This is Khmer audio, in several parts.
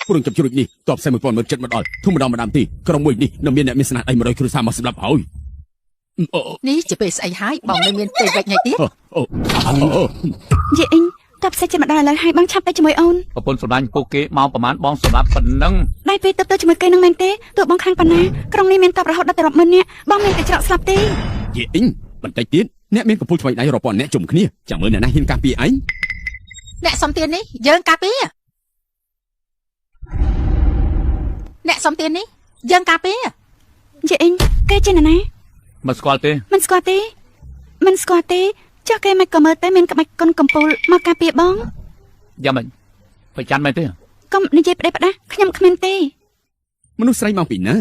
ព្រោះចាប់ជ្រុចនេះតបផ្សេង1000ម៉ឺនចិត្តមកដល់ធំម្ដងម្ដាមទីក្រុងមួយនេះនឹងមានអ្នកមានស្នាដៃ100គ្រួសារមកសម្រាប់ហើយ នេះជាពេលស្អីហើយបងនៅមានពេលវេចថ្ងៃទៀត អូ យេអ៊ីងតបផ្សេងចិត្តមកដល់ឥឡូវហើយបងឆាប់ទៅជាមួយអូន ប្រពន្ធសម្លាញ់ពួកគេមកប្រហែលបងសម្រាប់ប៉ុណ្ណឹង ដៃពេលទៅជាមួយគេនឹងមែនទេទោះបងខ្លាំងប៉ុណ្ណាក្រុងនេះមានតបរហូតដល់ទៅរាប់ម៉ឺននាក់បងមានតែច្រកស្លាប់ទេ យេអ៊ីងបន្តិចទៀតអ្នកមានកំពូលឆ្វេងដៃរាប់ពាន់អ្នកជុំគ្នាចាំមើលអ្នកណាហ៊ានការពារឯង អ្នកសំទៀននេះយើងការពារអ្នកសំទៀននេះយើងការពារ យេអ៊ីងគេជាអ្នកណា មិនស្គាល់ទេ មិនស្គាល់ទេមិនស្គាល់ទេចុះគេមិនក៏មើលទៅមានក្បាច់កុនកំពូលមកការពារបង យ៉ាងម៉េចប្រច័នមែនទេ កុំនិយាយផ្ដេសផ្ដាស់ខ្ញុំគ្មានទេ មនុស្សស្រីមកពីណា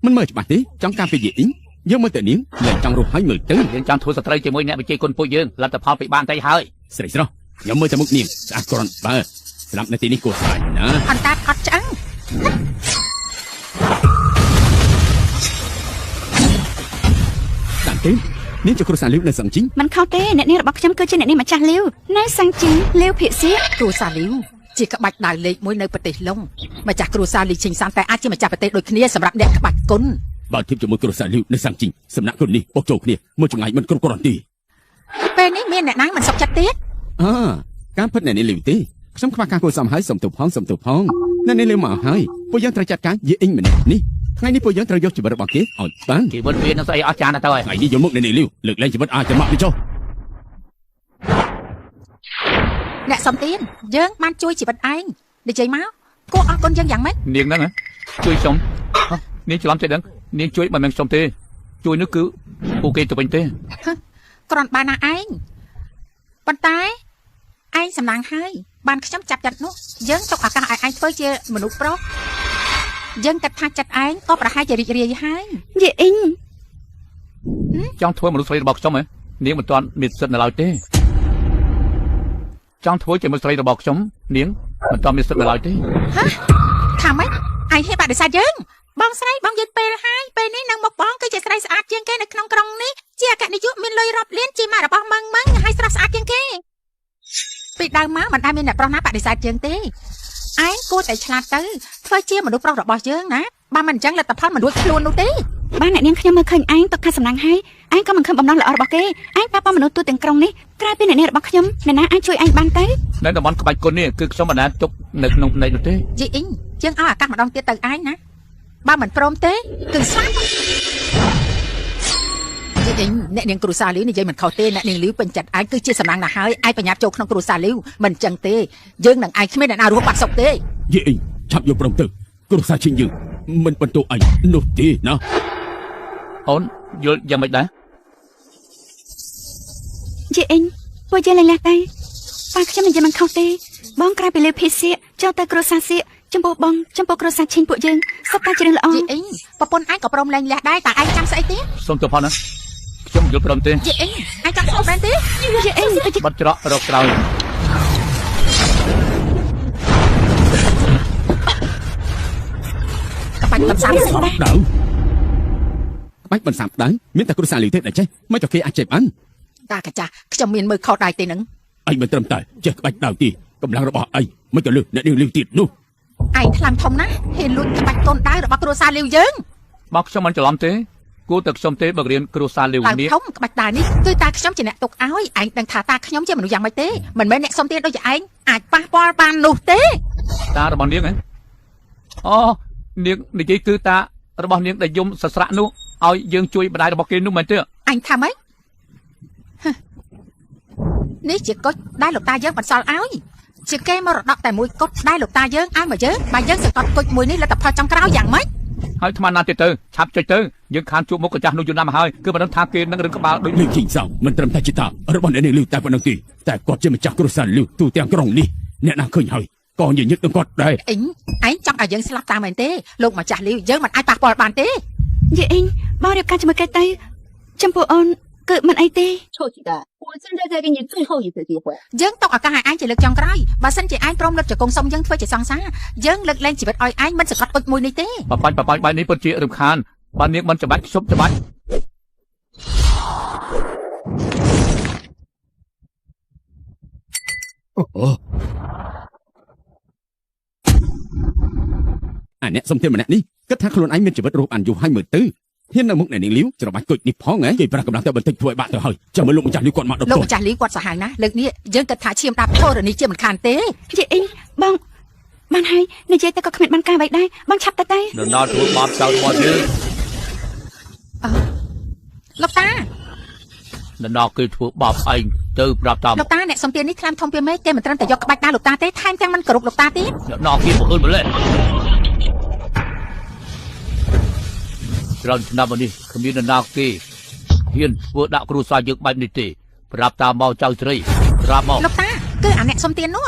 មិនមើលច្បាស់ទេចង់ការពារយេអ៊ីងយើងមើលទៅនាងលែងចង់រស់ហើយមើលទៅ យើងចង់ធ្វើស្ត្រីជាមួយអ្នកវិជ័យគុណពួកយើងលទ្ធផលពិបាកបន្តិចហើយ ស្រីស្រស់ខ្ញុំមើលតែមុខនាងស្អាតគ្រាន់បើស្លាប់នៅទីនេះគួរស្លាញ់ណា អន្តតាអត់ឆ្អឹង តាមទេនាងជាគ្រួសារលាវនៅសង្ជីង មិនខុសទេអ្នកនាងរបស់ខ្ញុំគឺជាអ្នកនាងម្ចាស់លាវនៅសង្ជីងលាវភិកសៀ គ្រួសារលាវជាក្បាច់ដាវលេខមួយនៅប្រទេសឡុងម្ចាស់គ្រួសារលីឈិងសានតែអាចជាម្ចាស់ប្រទេសដូចគ្នាសម្រាប់អ្នកក្បាច់គុណ បើធៀបជាមួយគ្រួសារលាវនៅសង្ជីងសំណាក់គុណនេះបោកចូលគ្នាមួយចម្ងាយមិនគ្រប់គ្រាន់ទេ ពេលនេះមានអ្នកណាមិនសុខចិត្តទៀត អើការពិតអ្នកនេះលាវទេខ្ញុំខ្វះការគួរសមហើយសុំទោសផងសុំទោសផងអ្នកនេះលាវមកហើយពួកយើងត្រូវចាត់ការយេអ៊ីងម្នាក់នេះថ្ងៃនេះពួកយើងត្រូវយកជីវិតរបស់គេឲ្យបាន ជីវិតវានឹងស្អីអស់ចានទៅហើយ ថ្ងៃនេះយកមុខអ្នកនេះលាវលើកលែងជីវិតអាចមកនេះចុះ អ្នកសំទៀនយើងបានជួយជីវិតឯងនិយាយមកគួរអរគុណយើងយ៉ាងម៉េច នាងហ្នឹងជួយខ្ញុំនាងច្រឡំចេះដឹងនាងជួយមិនមែនខ្ញុំទេជួយនោះគឺពួកគេទៅវិញទេ គ្រាន់បានណាឯងប៉ុន្តែឯងសំណាងហើយបានខ្ញុំចាប់ចិត្តនោះយើងទុកឱកាសឲ្យឯងធ្វើជាមនុស្សប្រុសយើងគិតថាចិត្តឯងក៏ប្រហែលជារីករាយហើយ យេអ៊ីង ចង់ធ្វើមនុស្សស្រីរបស់ខ្ញុំហ៎នាងមិនទាន់មានសិទ្ធិនៅឡើយទេចង់ធ្វើជាមនុស្សស្រីរបស់ខ្ញុំនាងមិនទាន់មានសិទ្ធិនៅឡើយទេ ហ៎ថាម៉េចឯងហ៊ានបដិសេធយើងបងស្រីបងយឺតពេលហើយពេលនេះនឹងមកបងគឺជាស្រីស្អាតជាងគេនៅក្នុងក្រុងនេះជាអគ្គនាយកមានលុយរាប់លានជាម៉ាក់របស់មឹងមឹងហើយស្រស់ស្អាតជាងគេពីដើមមកមិនដែលមានអ្នកប្រុសណាបដិសេធយើងទេឯងគួរតែឆ្លាតទៅធ្វើជាមនុស្សប្រុសរបស់យើងណាបើមិនអញ្ចឹងលទ្ធផលមិនរួចខ្លួននោះទេ បានអ្នកនាងខ្ញុំមើលឃើញឯងទុកខាសំណាងហើយឯងក៏មិនខំបំណងល្អរបស់គេឯងប៉ះពាល់មនុស្សទូទាំងក្រុងនេះក្រៅពីអ្នកនាងរបស់ខ្ញុំអ្នកណាអាចជួយឯងបានទៅ នៅតំបន់ក្បាច់គុណនេះគឺខ្ញុំមិនដែលទុកនៅក្នុងភ្នែកនោះទេ យីអ៊ីងយើងឲ្យឱកាសម្ដងទៀតទៅឯងណាបើមិនព្រមទេគឺស្លាប់យីអ៊ីងអ្នកនាងគ្រូសាលីវនិយាយមិនខុសទេអ្នកនាងលីវពេញចិត្តឯងគឺជាសំណាងណាស់ហើយឯងប្រញាប់ចូលក្នុងគ្រូសាលីវមិនចឹងទេយើងនឹងឯងគ្មានអ្នកណារស់បាត់សុខទេ យេអ៊ីងឆាប់យកព្រមទៅគ្រួសារឈិញយើងមិនបន្ទោសឯងនោះទេណា អូនយល់យ៉ាងម៉េចដែរ យេអ៊ីងពួកយើងលែងលះទៅប៉ាខ្ញុំនិយាយមិនខុសទេបងក្រៅពីលើភីសៀកចូលទៅគ្រួសារសៀកចំពោះបងចំពោះគ្រួសារឈិញពួកយើងសុទ្ធតែជារឿងល្អ យីអ៊ីងប្រពន្ធឯងក៏ព្រមលែងលះដែរតើឯងចាំស្អីទៀត សូមទោសផងណាខ្ញុំយល់ព្រមទេ យីអ៊ីងឯងចាំស្អប់មែនទេ យេអ៊ីងទៅជា បាត់ច្រករកក្រោយ ក្បាច់បន្សាំ ដៅក្បាច់បន្សាំដៅមានតែគ្រួសារលីទេដែលចេះមិនក៏គេអាចចេះបាន តាកាចាស់ខ្ញុំមានមើលខុសដែរទេនឹង ឯងមិនត្រឹមតែចេះក្បាច់ដៅទេកម្លាំងរបស់ឯងមិនក៏លើសអ្នកនាងលីទៀតនោះ ឯងខ្លាំងធំណាស់ហ៊ានលួចក្បាច់កូនដៅរបស់គ្រួសារលាវយើង បើខ្ញុំមិនច្រឡំទេគួរតែខ្ញុំទេបើរៀនគ្រួសារលាវនេះ ធំក្បាច់តានេះគឺតាខ្ញុំជាអ្នកទុកឲ្យឯងដឹងថាតាខ្ញុំជាមនុស្សយ៉ាងម៉េចទេមិនមែនអ្នកសុំទានដូចជាឯងអាចប៉ះពាល់បាននោះទេ តារបស់នាងហ៎អូនាងនិយាយគឺតារបស់នាងដែលយំសស្រាក់នោះឲ្យយើងជួយម្ដាយរបស់គេនោះមែនទេ អញថាម៉េចនេះជាគុជដែលលោកតាយើងបន្សល់ឲ្យជាគេមរតកតែមួយគត់ដែលលោកតាយើងឲ្យមកយើងបើយើងសង្កត់គុជមួយនេះលទ្ធផលចុងក្រោយយ៉ាងម៉េច ហើយថ្មណាទៀតទៅឆាប់ចុចទៅយើងខានជួបមុខកាចាស់នោះយូរណាស់មកហើយគឺមិនដឹងថាគេនឹងរឹងក្បាលដូច លឺជីងសោមិនត្រឹមតែជាតារបស់អ្នកនេះលឺតែប៉ុណ្្នឹងទេតែគាត់ជាម្ចាស់គ្រួសារលឺទូទាំងក្រុងនេះអ្នកណាឃើញហើយក៏ញញឹកនឹងគាត់ដែរ អ៊ីងឯងចង់ឲ្យយើងស្លាប់តាមមែនទេលោកម្ចាស់លីវយើងមិនអាចប៉ះពាល់បានទេ យេអ៊ីងបងរៀបការជាមួយគេទៅចំពោះអូនគឺមិនអីទេ 臭鸡蛋，我现在再给你最后一次机会。 យើងទុកឱកាសឲ្យឯងជាលើកចុងក្រោយបើសិនជាឯងព្រមលុតជង្គង់សុំយើងធ្វើជាសង្សារយើងលើកលែងជីវិតឲ្យឯងមិនសង្កត់អុចមួយនេះទេ បបាច់បបាច់បែបនេះពិតជារំខានបើនាងមិនច្បាច់ខ្ញុំច្បាច់ អូ អាអ្នកសុំទានម្នាក់នេះគិតថាខ្លួនឯងមានជីវិតរស់បានយូរហើយមើលទៅហ៊ាននៅមុខអ្នកនាងលីវច្របាច់គុជនេះផងហ៎គេប្រាស់កម្លាំងតែបន្តិចធ្វើឲ្យបាក់ទៅហើយចាំមើលលោកម្ចាស់លីវគាត់មកដល់លោកម្ចាស់លីវគាត់សាហាវណាស់លើកនេះយើងគិតថាឈាមដាប់ធរណីជាមិនខានទេយេអ៊ីងបងបានហើយនិយាយទៅក៏គ្មានបានការអ្វីដែរបងឆាប់ទៅទេនរណាធ្វើបាបចៅរបស់យើងលោកតានរណាគេធ្វើបាបឯងទៅប្រាប់តាមលោកតាអ្នកសុំទាននេះខ្លាំងធំពីមេគេមិនត្រឹមតែយកក្បាច់ដាលោកតាទេថែមទាំងមិនគោរពលោកតាទៀតនរណាគេបង្អើលម្លេះច្រើនឆ្នាំនេះគ្មាននរណាគេហ៊ានធ្វើដាក់គ្រួសារយើងបែបនេះទេប្រាប់តាមមកចៅស្រីប្រាប់មកលោកតាគឺអាអ្នកសុំទាននោះ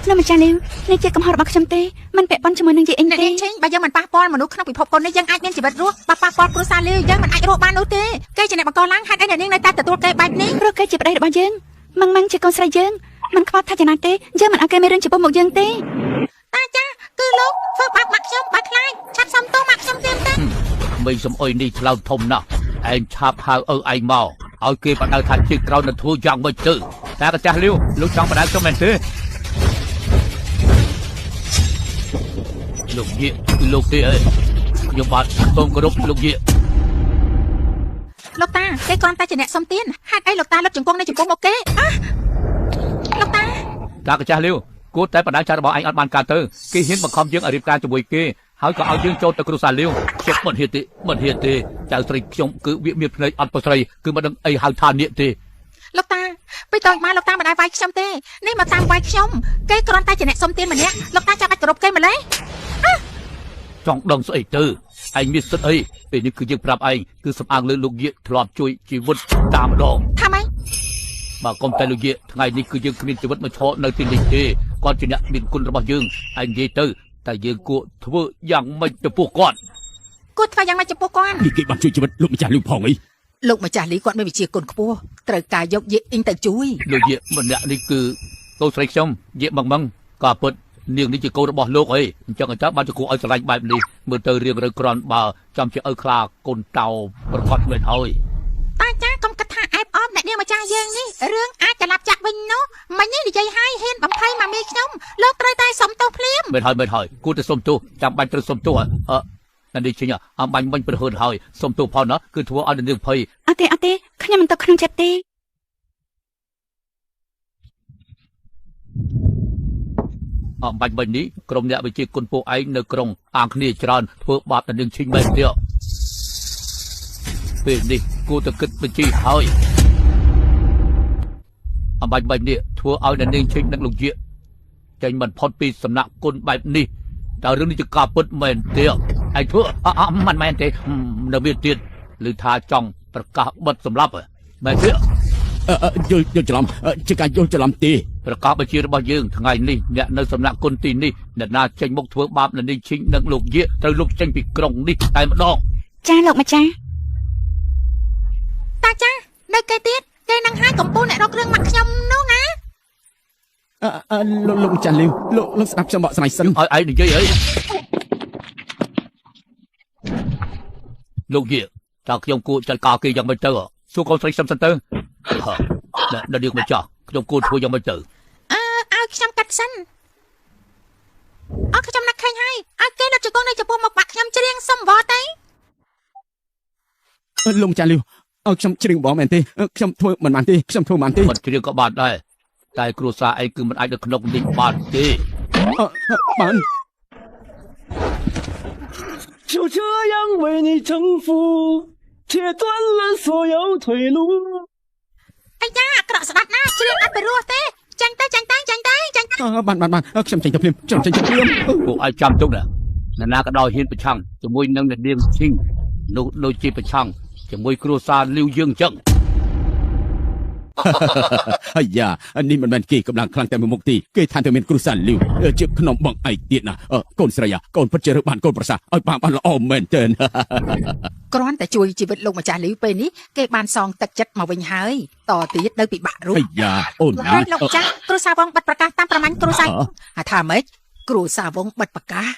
លោកម្ចាស់លីវនេះជាកំហុសរបស់ខ្ញុំទេមិនពាក់ព័ន្ធជាមួយនឹងយីអ៊ីងទេអ្នកនាងឆេងបើយើងមិនប៉ះពាល់មនុស្សក្នុងពិភពកូននេះយើងអាចមានជីវិតរស់បើប៉ះពាល់គ្រួសារលីវយើងមិនអាចរស់បាននោះទេគេជាអ្នកបង្កឡើងហេតុអីអ្នកនាងនៅតែទទួលគេបែបនេះព្រោះគេជាប្តីរបស់យើងម៉ងម៉ងជាកូនស្រីយើងមិនខ្វល់ថាចំណាយទេយើងមិនឲ្យគេមានរឿងចំពោះមុខយើងទេតាចាគឺលោកធ្វើបាបម៉ាក់ខ្ញុំបើខ្លាចឆាប់សុំទោសម៉ាក់ខ្ញុំទៀតទេមីសំអុយនេះឆ្លោតធំណាស់ឯងឆាប់ហៅឪឯងមកឲ្យគេបដៅថាជាក្រោយនឹងធ្វើយ៉ាងម៉េចទៅតែកាចាស់លាវលោកចង់បដៅខ្ញុំមែនទេលោកយាគឺលោកទេអីខ្ញុំបាទសូមគោរពលោកយាលោកតាគេគ្រាន់តែជាអ្នកសុំទានហេតុអីលោកតាលុបជង្គង់នៅចំពោះមុខគេអ่ะលោកតាតាកាចាស់លាវគួរតែបដៅចាស់របស់ឯងអត់បានការទៅគេហ៊ានបង្ខំយើងឲ្យរៀបការជាមួយគេហើយក៏ឲ្យយើងចូលទៅគ្រួសារលាវខ្ញុំមិនហ៊ានទេមិនហ៊ានទេចៅស្រីខ្ញុំគឺវាមានភ្នែកអត់ប្រស្រីគឺមិនដឹងអីហៅថានាគទេលោកតាពេលតូចមកលោកតាមិនដែលវាយខ្ញុំទេនេះមកតាមវាយខ្ញុំគេគ្រាន់តែជាអ្នកសុំទានម្នាក់លោកតាចាំបាច់គោរពគេម្ល៉េះចង់ដឹងស្អីទៅឯងមានសិទ្ធអីពេលនេះគឺយើងប្រាប់ឯងគឺសំអាងលើលោកយាធ្លាប់ជួយជីវិតតាមម្ដងថាម៉េចបើកុំតែលោកយាថ្ងៃនេះគឺយើងគ្មានជីវិតមកឈរនៅទីនេះទេគាត់ជាអ្នកមានគុណរបស់យើងឯងនិយាយទៅតែយើងគួរធ្វើយ៉ាងម៉េចចំពោះគាត់គួរធ្វើយ៉ាងម៉េចចំពោះគាត់នេះគេបានជួយជីវិតលោកម្ចាស់លីផងអីលោកម្ចាស់លីគាត់មានវិជាគុណខ្ពស់ត្រូវការយកយាអ៊ីងទៅជួយលោកយាម្នាក់នេះគឺកូនស្រីខ្ញុំយាម៉ងម៉ងក៏ពិតនាងនេះជាកូនរបស់លោកអីអញ្ចឹងអញ្ចឹងបានជាគួរឲ្យស្រឡាញ់បែបនេះមើលទៅរៀងរើក្រន់បើចំជាឪខ្លាកូនតោប្រកបមែនហើយតាចាកុំគិតថាអែបអបអ្នកនាងម្ចាស់យើងនេះរឿងអាចកលាប់ចាក់វិញនោះមិញនេះនិយាយឲ្យហ៊ានបំភ័យម៉ាមីខ្ញុំលោកត្រូវតែសុំទោសភ្លាមមែនហើយមែនហើយគួរតែសុំទោសចាំបាច់ត្រូវសុំទោសអឺណានេះជិញអំបាញ់មិញប្រហឿនហើយសុំទោសផងណាគឺធ្វើឲ្យនាងភ័យអត់ទេអត់ទេខ្ញុំមិនទៅក្នុងចិត្តទេអំបាញ់មិញនេះក្រុមអ្នកវិជាគុណពួកឯងនៅក្រុងអាងគ្នាច្រើនធ្វើបាបនាងឈិញមែនទេពេលនេះគួរតែគិតបញ្ជីហើយអំបាញ់មិញនេះធ្វើឲ្យនាងឈិញនិងលោកយាចេញមិនផុតពីសំណាក់គុណបែបនេះតើរឿងនេះជាការពិតមែនទេឯងធ្វើអមិនមែនទេនៅមានទៀតឬថាចង់ប្រកាសបិទសម្លាប់មែនទេយល់ច្រឡំជាការយល់ច្រឡំទេប្រកាសបញ្ជារបស់យើងថ្ងៃនេះអ្នកនៅសំណាក់គុណទីនេះអ្នកណាចេញមុខធ្វើបាបនៅនេះឈិញនិងលោកយាត្រូវលុបចេញពីក្រុងនេះតែម្ដងចាលោកម្ចាស់តាចានៅគេទៀតគេនឹងឲ្យកំពូលអ្នករករឿងម៉ាក់ខ្ញុំនោះណាលោកម្ចាស់លាវលោកស្ដាប់ខ្ញុំបកស្រាយសិនឲ្យឯងនិយាយអីលោកយាតើខ្ញុំគួរចាត់ការគេយ៉ាងម៉េចទៅសួរកូនស្រីខ្ញុំសិនទៅដល់នាងម្ចាស់ខ្ញុំគួរធ្វើយ៉ាងម៉េចទៅអើឲ្យខ្ញុំកាត់សិនអើខ្ញុំនឹកឃើញហើយឲ្យគេលុបជង្គង់នៅចំពោះមុខបាក់ខ្ញុំច្រៀងសុំវល់ទេលោកម្ចាស់លាវឲ្យខ្ញុំច្រៀងបងមែនទេខ្ញុំធ្វើមិនបានទេខ្ញុំធ្វើមិនបានទេមិនច្រៀងក៏បានដែរតែគ្រួសារឯងគឺមិនអាចនៅក្នុងនេះបានទេបាន就这样为你征服切断了所有退路អាយ៉ាអាក្រក់ស្ដាប់ណាស់ច្រៀងអត់ពីរោះទេចាញ់ទៅចាញ់ទៅចាញ់ទៅចាញ់ទៅបានបានបានខ្ញុំចាញ់ទៅភ្លាមខ្ញុំចាញ់ទៅភ្លាមពួកឯងចាំទុកណានរណាក៏ដោយហ៊ានប្រឆាំងជាមួយនឹងនាងឈិងនោះដូចជាប្រឆាំងជាមួយគ្រួសារលាវយើងអញ្ចឹង អាយ៉ានេះមិនមែនគេកម្លាំងខ្លាំងតែមួយមុខទេគេថាតែមានគ្រួសារលាវជាក្នុងបងឯងទៀតណាកូនស្រីកូនពិតជារើបានកូនប្រសាឲ្យបានល្អមែនទែនគ្រាន់តែជួយជីវិតលោកម្ចាស់លាវពេលនេះគេបានសងទឹកចិត្តមកវិញហើយតទៀតនៅពិបាករូបអាយ៉ាអូនណាលោកម្ចាស់គ្រួសារវងបិទប្រកាសតាមប្រមាញ់គ្រួសារថាម៉េចគ្រួសារវងបិទប្រកាស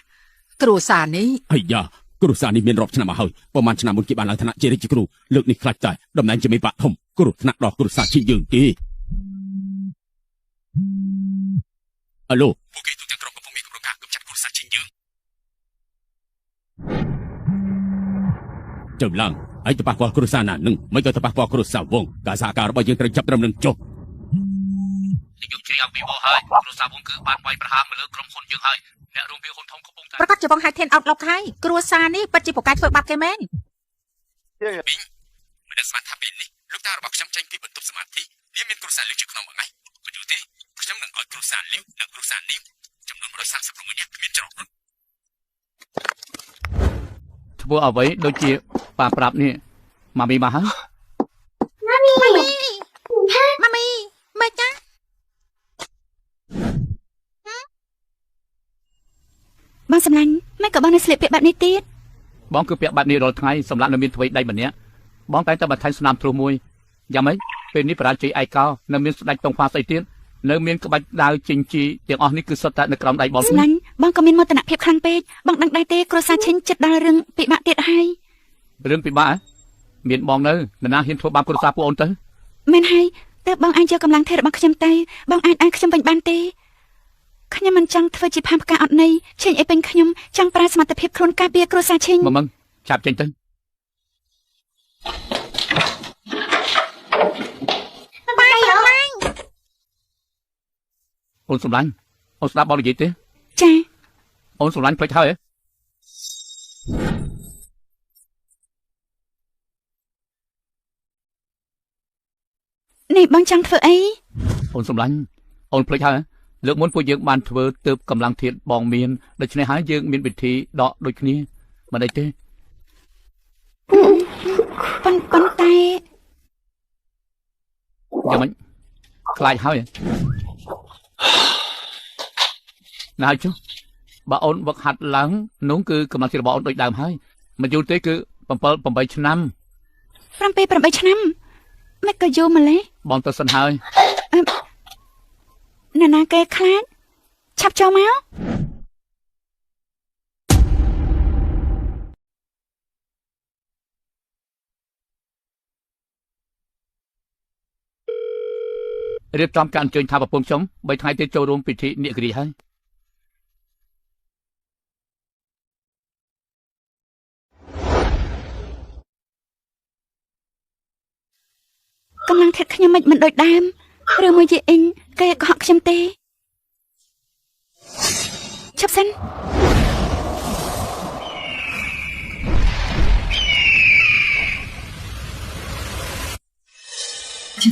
គ្រួសារនេះអាយ៉ាគ្រួសារនេះមានរាប់ឆ្នាំមកហើយប្រហែលឆ្នាំមុនគេបានឡើងឋានៈជារាជគ្រូលើកនេះខ្លាចតែតំណែងជាមេបាក់ធំគ្រោះថ្នាក់ដល់គ្រួសារជាយើងទេអាឡូពួកគេទូទាំងក្រុង ទៅឡើងឯងទៅប៉ះពាល់គ្រួសារណានឹងមិនក៏ទៅប៉ះពាល់គ្រួសារវងការសហការរបស់យើងត្រូវចាប់ត្រឹមនឹងចុះ យើងជ័យឲ្យពីបោហើយគ្រួសារវងគឺបានវាយប្រហារមកលើក្រុមហ៊ុនយើងហើយអ្នករួមពីហ៊ុនធំកំពុងតែ ប្រកាសជាវងហៅធានអោតលុកហើយគ្រួសារនេះពិតជាប្រកែកធ្វើបាបគេមែន មិនដឹងស្មានថាពេលនេះលោកតារបស់ខ្ញុំចេញពីបន្ទប់សមាធិវាមានគ្រួសារលីវជាក្នុងមួយថ្ងៃក៏យូរទេខ្ញុំនឹងឲ្យគ្រួសារលីវនិងគ្រួសារនីវចំនួន136នាក់គ្មានច្រករត់ ធ្វើអ្វីដូចជាប៉ាប្រាប់នេះម៉ាមីមកហើយ ម៉ាមីម៉ាមីម៉េចចា បងសម្លាញ់មិនក៏បងនៅស្លៀកពាក់បែបនេះទៀត បងគឺពាក់បែបនេះរាល់ថ្ងៃសម្រាប់នៅមានទ្វេដៃម្នាក់បងតែងតែបន្ថែមស្នាមទ្រុះមួយយ៉ាងម៉េចពេលនេះបរាជ័យឯកោនៅមានស្ដេចតុងហ្វាស្អីទៀតនៅមានក្បាច់ដាវចិញ្ជីទាំងអស់នេះគឺសុទ្ធតែនៅក្រោមដៃបង សម្លាញ់បងក៏មានមោទនភាពខ្លាំងពេកបងដឹងដែរទេគ្រួសារឈិញចិត្តដល់រឿងពិបាកទៀតហើយ រឿងពិបាកមានបងនៅនរណាហ៊ានធ្វើបាបគ្រួសារពួកអូនទៅ មែនហើយតើបងអាចយកកម្លាំងធេររបស់ខ្ញុំទៅបងអាចឲ្យខ្ញុំវិញបានទេខ្ញុំមិនចង់ធ្វើជាផាំផ្កាអត់ន័យឈិញអីពេញខ្ញុំចង់ប្រើសមត្ថភាពខ្លួនការពារគ្រួសារឈិញ មកមកចាប់ចេញទៅអូនសម្លាញ់អូនស្ដាប់បងនិយាយទេ ចា អូនសម្លាញ់ភ្លេចហើយ នេះបងចង់ធ្វើអី អូនសម្លាញ់អូនភ្លេចហើយលើកមុនពួកយើងបានធ្វើទើបកម្លាំងធាតុបងមានដូច្នេះហើយយើងមានវិធីដកដូចគ្នាមិនអីទេ ប៉ុន្តែ យ៉ាងម៉េចខ្លាចហើយណាស់ចុះបើអូនវឹកហាត់ឡើងនោះគឺកម្លាំងធាតុរបស់អូនដូចដើមហើយមិនយូរទេគឺ7 8ឆ្នាំ 7 8ឆ្នាំមិនក៏យូរម្លេះ បងទៅសិនហើយ នរណាគេខ្លាចឆាប់ចូលមក រៀបចំការអញ្ជើញថាប្រពន្ធខ្ញុំ3ថ្ងៃទៀតចូលរួមពិធីនាគរាជហើយ កម្លាំងធាតុខ្ញុំមិនដូចដើមឬមួយជាអ៊ីងគេកុហកខ្ញុំទេឈប់សិន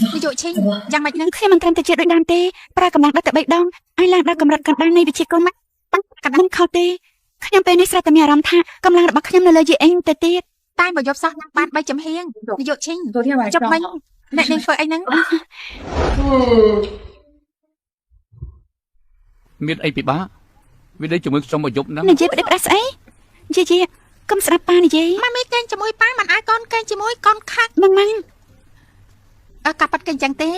នាយកឈិញយ៉ាងម៉េចនឹង ខ្ញុំមិនត្រឹមតែជាដូចដើមទេប្រើកម្លាំងដល់តែ3ដងឲ្យឡើងដល់កម្រិតកណ្ដាលនៃវិជាគុណមកកណ្ដាលខុសទេខ្ញុំពេលនេះស្រាប់តែមានអារម្មណ៍ថាកម្លាំងរបស់ខ្ញុំនៅលើយីអេងទៅទៀត តែមកយប់សោះបាន3ចំហៀងនាយកឈិញចុះមិញអ្នកនាងធ្វើអីហ្នឹង មានអីពិបាកវាដេកជាមួយខ្ញុំមកយប់ហ្នឹង និយាយប្តេផ្ដាស់ស្អីយាយកុំស្ដាប់ប៉ានិយាយ ម៉ាមីកេងជាមួយប៉ាមិនឲ្យកូនកេងជាមួយកូនខឹក ម៉ងម៉ង អើកាប៉ាត់គេអញ្ចឹងទេ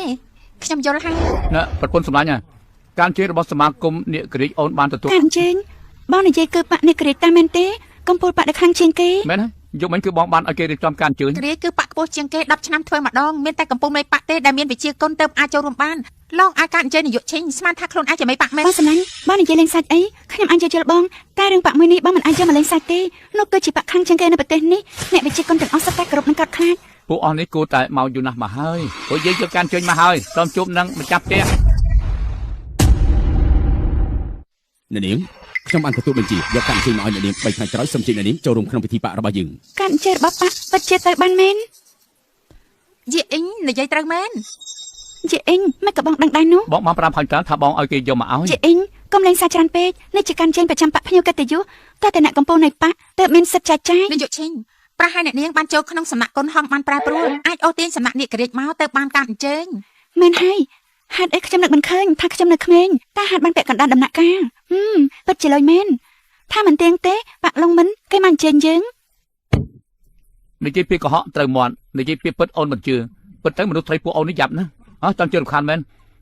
ខ្ញុំយល់ហើយ ណាប្រពន្ធសម្លាញ់ណាការអញ្ជើញរបស់សមាគមនាគរាជអូនបានទទួល ការអញ្ជើញបងនិយាយគឺប៉ានាគរាជតាមមែនទេកំពូលប៉ាដែលខ្លាំងជាងគេ មែនហើយយប់មិញគឺបងបានឲ្យគេរៀបចំការអញ្ជើញ រាជគឺប៉ាក់ខ្ពស់ជាងគេ10ឆ្នាំធ្វើម្ដងមានតែកំពូលមេប៉ាក់ទេដែលមានវិជាគុណទៅអាចចូលរួមបានឡងអាចការអញ្ជើញនាយកឈិញស្មានថាខ្លួនអាចជាមេប៉ាក់មែន បងសម្លាញ់បងនិយាយលេងសាច់អីខ្ញុំអាចយល់បងតែរឿងប៉ាក់មួយនេះបងមិនអាចយកមកលេងសាច់ទេនោះគឺជាប៉ាក់ខ្លាំងជាងគេនៅប្រទេសនេះអ្នកវិជាគុណទាំងអស់សុទ្ធតែគោរពនិងកោតខ្លាច ពួកអស់នេះគួរតែមកយូរណាស់មកហើយពួកយើងយកការអញ្ជើញមកហើយសូមជួបនឹងម្ចាស់ផ្ទះ អ្នកនាងខ្ញុំបានទទួលបញ្ជាយកការអញ្ជើញមកឲ្យអ្នកនាង3ថ្ងៃក្រោយសូមជើញអ្នកនាងចូលរួមក្នុងពិធីប៉ាក់របស់យើង ការអញ្ជើញរបស់ប៉ាក់ពិតជាទៅបានមែន យីអ៊ីងនិយាយត្រូវមែន យីអ៊ីងមិនក៏បងដឹងដែរនោះ បងបានប្រាប់ហើយតើថាបងឲ្យគេយកមកឲ្យ យីអ៊ីងកុំលេងសាច្រើនពេកនេះជាការអញ្ជើញប្រចាំប៉ាក់ភ្ញៀវកិត្តិយសតើតែអ្នកកំពូលនៃប៉ាក់ទើបមានសិទ្ធិចែកចាយ នាយកឈិញប្រហែលអ្នកនាងបានចូលក្នុងសំណាក់គុណហងបានប្រែប្រួលអាចអូសទាញសំណាក់នាគរាជមកទៅបានការអញ្ជើញ មែនហើយហេតុអីខ្ញុំនឹកមិនឃើញថាខ្ញុំនៅក្មេងតែហេតុបានពាក់កណ្ដាលដំណាក់កាលពិតជាលុយមែនថាមិនទៀងទេបាក់លងមិនគេមកអញ្ជើញយើង និយាយពីកុហកត្រូវមាត់និយាយពីពិតអូនមិនជឿពិតទៅមនុស្សត្រីពួកអូននេះយ៉ាប់ណាស់អោះចាំជឿរំខានមែន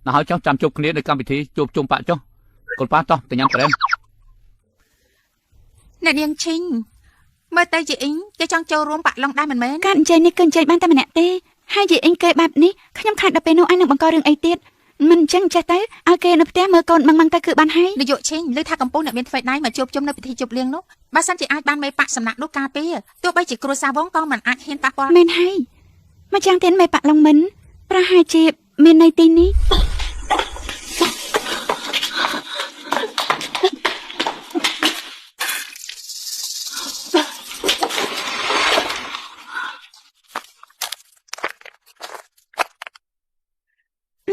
ណាហើយចុះចាំជួបគ្នានៅកម្មវិធីជួបជុំប៉ាក់ចុះកូនប៉ាតោះទៅញ៉ាំក្រែម អ្នកនាងឈិញមើលទៅជាអ៊ីងគេចង់ចូលរួមបាក់ឡុងដែរមិនមែន ការអញ្ជើញនេះគឺអញ្ជើញបានតែម្នាក់ទេហើយជាអ៊ីងគេបែបនេះខ្ញុំខ្លាចដល់ពេលនោះអាចនឹងបង្ករឿងអីទៀត មិនអញ្ចឹងចេះទៅឲ្យគេនៅផ្ទះមើលកូនម៉ងម៉ងទៅគឺបានហើយ នាយកឈេងឮថាកំពុងអ្នកមានថ្វីដៃមកជួបជុំនៅពិធីជប់លៀងនោះបើសិនជាអាចបានមេបាក់សំណាក់នោះការពារទោះបីជាគ្រួសារវងក៏មិនអាចហ៊ានប៉ះពាល់ មែនហើយមកចាំងទៀតមេបាក់ឡុងមិនប្រហែលជាមាននៅទីនេះ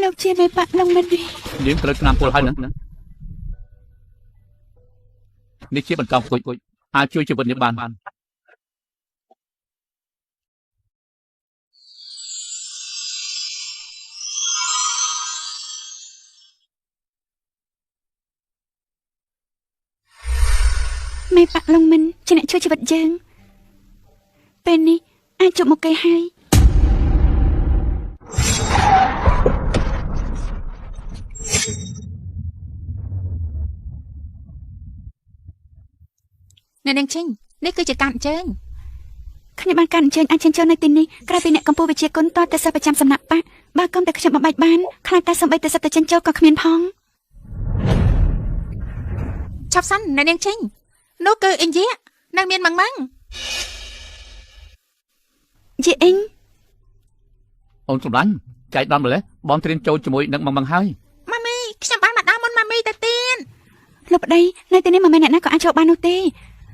លោកជាមេបាក់ឡុងមិននេះ នាងត្រូវឆ្នាំពលហើយណានេះជាបន្តគុជអាចជួយជីវិតនាងបាន មេបាក់ឡុងមិនជាអ្នកជួយជីវិតយើងពេលនេះអាចជួបមុខគេហើយ អ្នកនាងឈេងនេះគឺជាការអញ្ជើញ ខ្ញុំបានការអញ្ជើញអាចចូលនៅទីនេះក្រៅពីអ្នកកម្ពុជាវិជាគុណតតែសិស្សប្រចាំសំណាក់បាក់បើកុំតែខ្ញុំបំបែកបានខ្លាចតែសំបីតែសិទ្ធិចិញ្ចូលក៏គ្មានផង ឆាប់សិនអ្នកនាងឈេងនោះគឺអ៊ីងយៈនៅមានម៉ងម៉ង យេអ៊ីង អូនសម្លាញ់ចែកដល់ម្លេះបងត្រៀមចូលជាមួយនឹងម៉ងម៉ងហើយ ម៉ាមីខ្ញុំបានមកដល់មុនម៉ាមីទៅទៀត លោកប្តីនៅទីនេះមិនមែនអ្នកណាក៏អាចចូលបាននោះទេ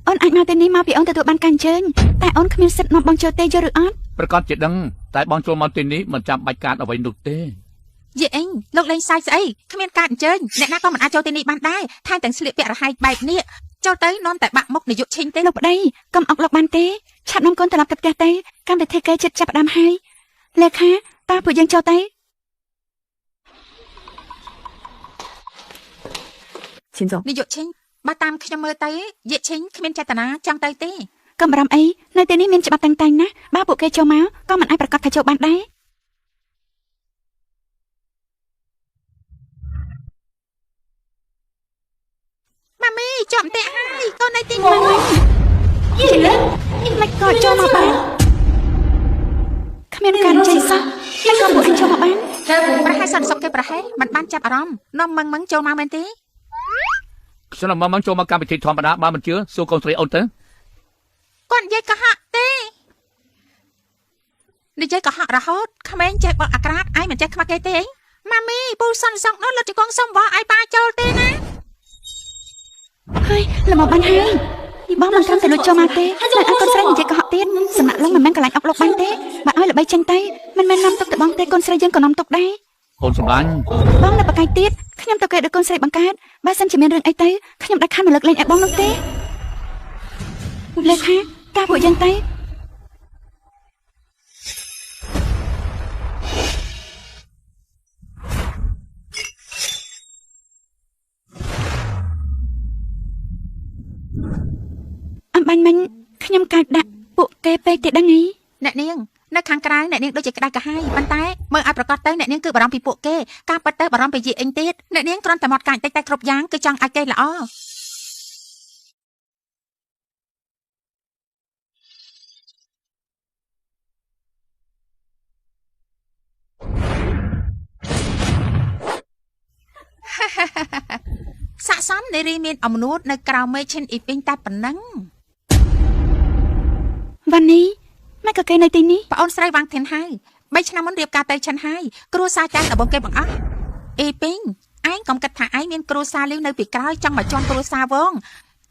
អូនអាចមកទីនេះមកពីអូនទទួលបានការអញ្ជើញតែអូនគ្មានសិទ្ធិនាំបងចូលទេយល់ឬអត់ ប្រកាសជាដឹងតែបងចូលមកទីនេះមិនចាំបាច់កាតអ្វីនោះទេ យេអ៊ីងលោកលេងសើចស្អីគ្មានការអញ្ជើញអ្នកណាក៏មិនអាចចូលទីនេះបានដែរថែមទាំងស្លៀកពាក់រហែកបែបនេះចូលទៅនាំតែបាក់មុខនាយកឈេងទេ លោកប្តីកុំអុកលុកបានទេឆាប់នាំកូនត្រឡប់ទៅផ្ទះទៅកម្មវិធីគេជិតចាប់ផ្ដើមហើយលេខាតើពួកយើងចូលទៅ 秦总， នាយកឈេងបើតាមខ្ញុំមើលទៅយេឈេងគ្មានចេតនាចង់ទៅទេ កុំបារម្ភអីនៅទីនេះមានច្បាប់តាំងតែងណាស់បើពួកគេចូលមកក៏មិនអាចប្រកាសថាចូលបានដែរ ម៉ាមីជាប់ផ្ទះហើយកូននៅទី ម៉ងយេលមិនក៏ចូលមកបានគ្មានការអញ្ជើញសោះមិនក៏ពួកអញចូលមកបាន ប្រហែលសន្តិសុខគេប្រហែលមិនបានចាប់អារម្មណ៍នាំម៉ងម៉ងចូលមកមែនទេ ខ្ញុំនឹងមកចូលមកកម្មវិធីធម្មតាបើមិនជឿសួរកូនស្រីអូនទៅ គាត់និយាយកុហកទេនិយាយកុហករហូតក្មេងចេះបកអាក្រាតឯងមិនចេះខ្មាស់គេទេម៉ាមីពូសន្តិសុខនោះលត់ជង្គង់សុំវឲ្យប៉ាចូលទេណា ហើយល្មមបានហើយបងមិនត្រឹមតែលួចចូលមកទេតែឲ្យកូនស្រីនិយាយកុហកទៀតសំណាក់ឡុងមិនមែនកន្លែងអុកលុកបានទេបើឲ្យល្បីចេញទៅមិនមែននាំទុកតែបងទេកូនស្រីយើងក៏នាំទុកដែរ អូនសម្លាញ់ បងនៅបកាយទៀតខ្ញុំទៅគេដូចកូនស្រីបង្កើតបើសិនជាមានរឿងអីទៅខ្ញុំដាច់ខាតមកលើកលែងឲ្យបងនោះទេលេខាតាពួកយើងទៅអំបញ្ញមិញខ្ញុំកាចដាក់ពួកគេពេកទេដឹងអី អ្នកនាងនៅខាងក្រៅអ្នកនាងដូចជាក្តៅក្រហាយប៉ុន្តែមើលឲ្យប្រកាសទៅអ្នកនាងគឺបារម្ភពីពួកគេការប៉ັດទៅបារម្ភពីយីអ៊ីងទៀតអ្នកនាងគ្រាន់តែមាត់កាចតិចតែគ្រប់យ៉ាងគឺចង់ឲ្យគេល្អស័កសមនារីមានអំនួតនៅក្រៅមេឈិនអ៊ីពីងតែប៉ុណ្ណឹង វ៉ានីមិនក៏គេនៅទីនេះ ប្អូនស្រីវ៉ាងធានហើយ3ឆ្នាំមុនរៀបការទៅឆិនហើយគ្រួសារចាស់ដំបងគេបង្អស់អ៊ីពីងឯងកុំគិតថាឯងមានគ្រួសារលាវនៅពីក្រោយចង់មកជន់គ្រួសារវង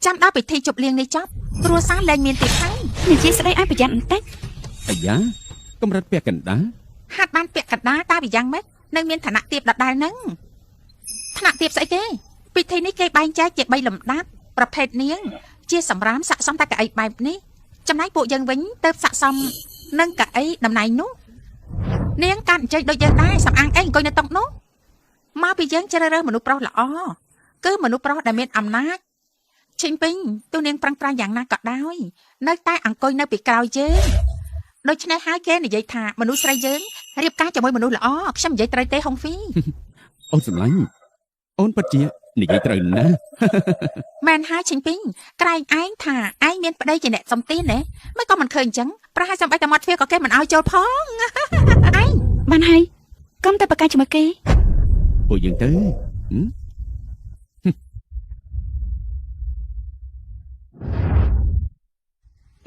ចាំដល់ពិធីជប់លៀងនេះចប់គ្រួសារលែងមានទៀតហើយ និយាយស្ដីឲ្យប្រយ័ត្នបន្តិច អាយ៉ាកម្រិតពាក់កណ្ដាល ហាត់បានពាក់កណ្ដាលតើវាយ៉ាងម៉េចនៅមានឋានៈទៀបដដែលហ្នឹងឋានៈទៀបស្អីគេពិធីនេះគេបែងចែកជា3លំដាប់ប្រភេទនាងជាសម្រាមស័កសមតែកៅអីបែបនេះចំណែកពួកយើងវិញទៅស័កសមនឹងកៅអីតំណែងនោះនាងកាន់អញ្ជើញដូចយើងដែរសំអាងអីអង្គុយនៅតុនោះមកពីយើងជ្រើសរើសមនុស្សប្រុសល្អគឺមនុស្សប្រុសដែលមានអំណាចឈិញពេញទោះនាងប្រឹងប្រែងយ៉ាងណាក៏ដោយនៅតែអង្គុយនៅពីក្រោយយើងដូច្នេះហើយគេនិយាយថាមនុស្សស្រីយើងរៀបការជាមួយមនុស្សល្អខ្ញុំនិយាយត្រូវទេហុងហ្វី អូនសម្លាញ់អូនពិតជានិយាយត្រូវណាស់ មែនហើយឈិញពីងក្រែងឯងថាឯងមានប្តីជាអ្នកសំទៀនណាមិនក៏មិនឃើញអញ្ចឹងប្រហែលសំបីតែមាត់ទ្វារក៏គេមិនឲ្យចូលផងឯង បានហើយកុំតែប្រកាសជាមួយគេ ពួកយើងទៅ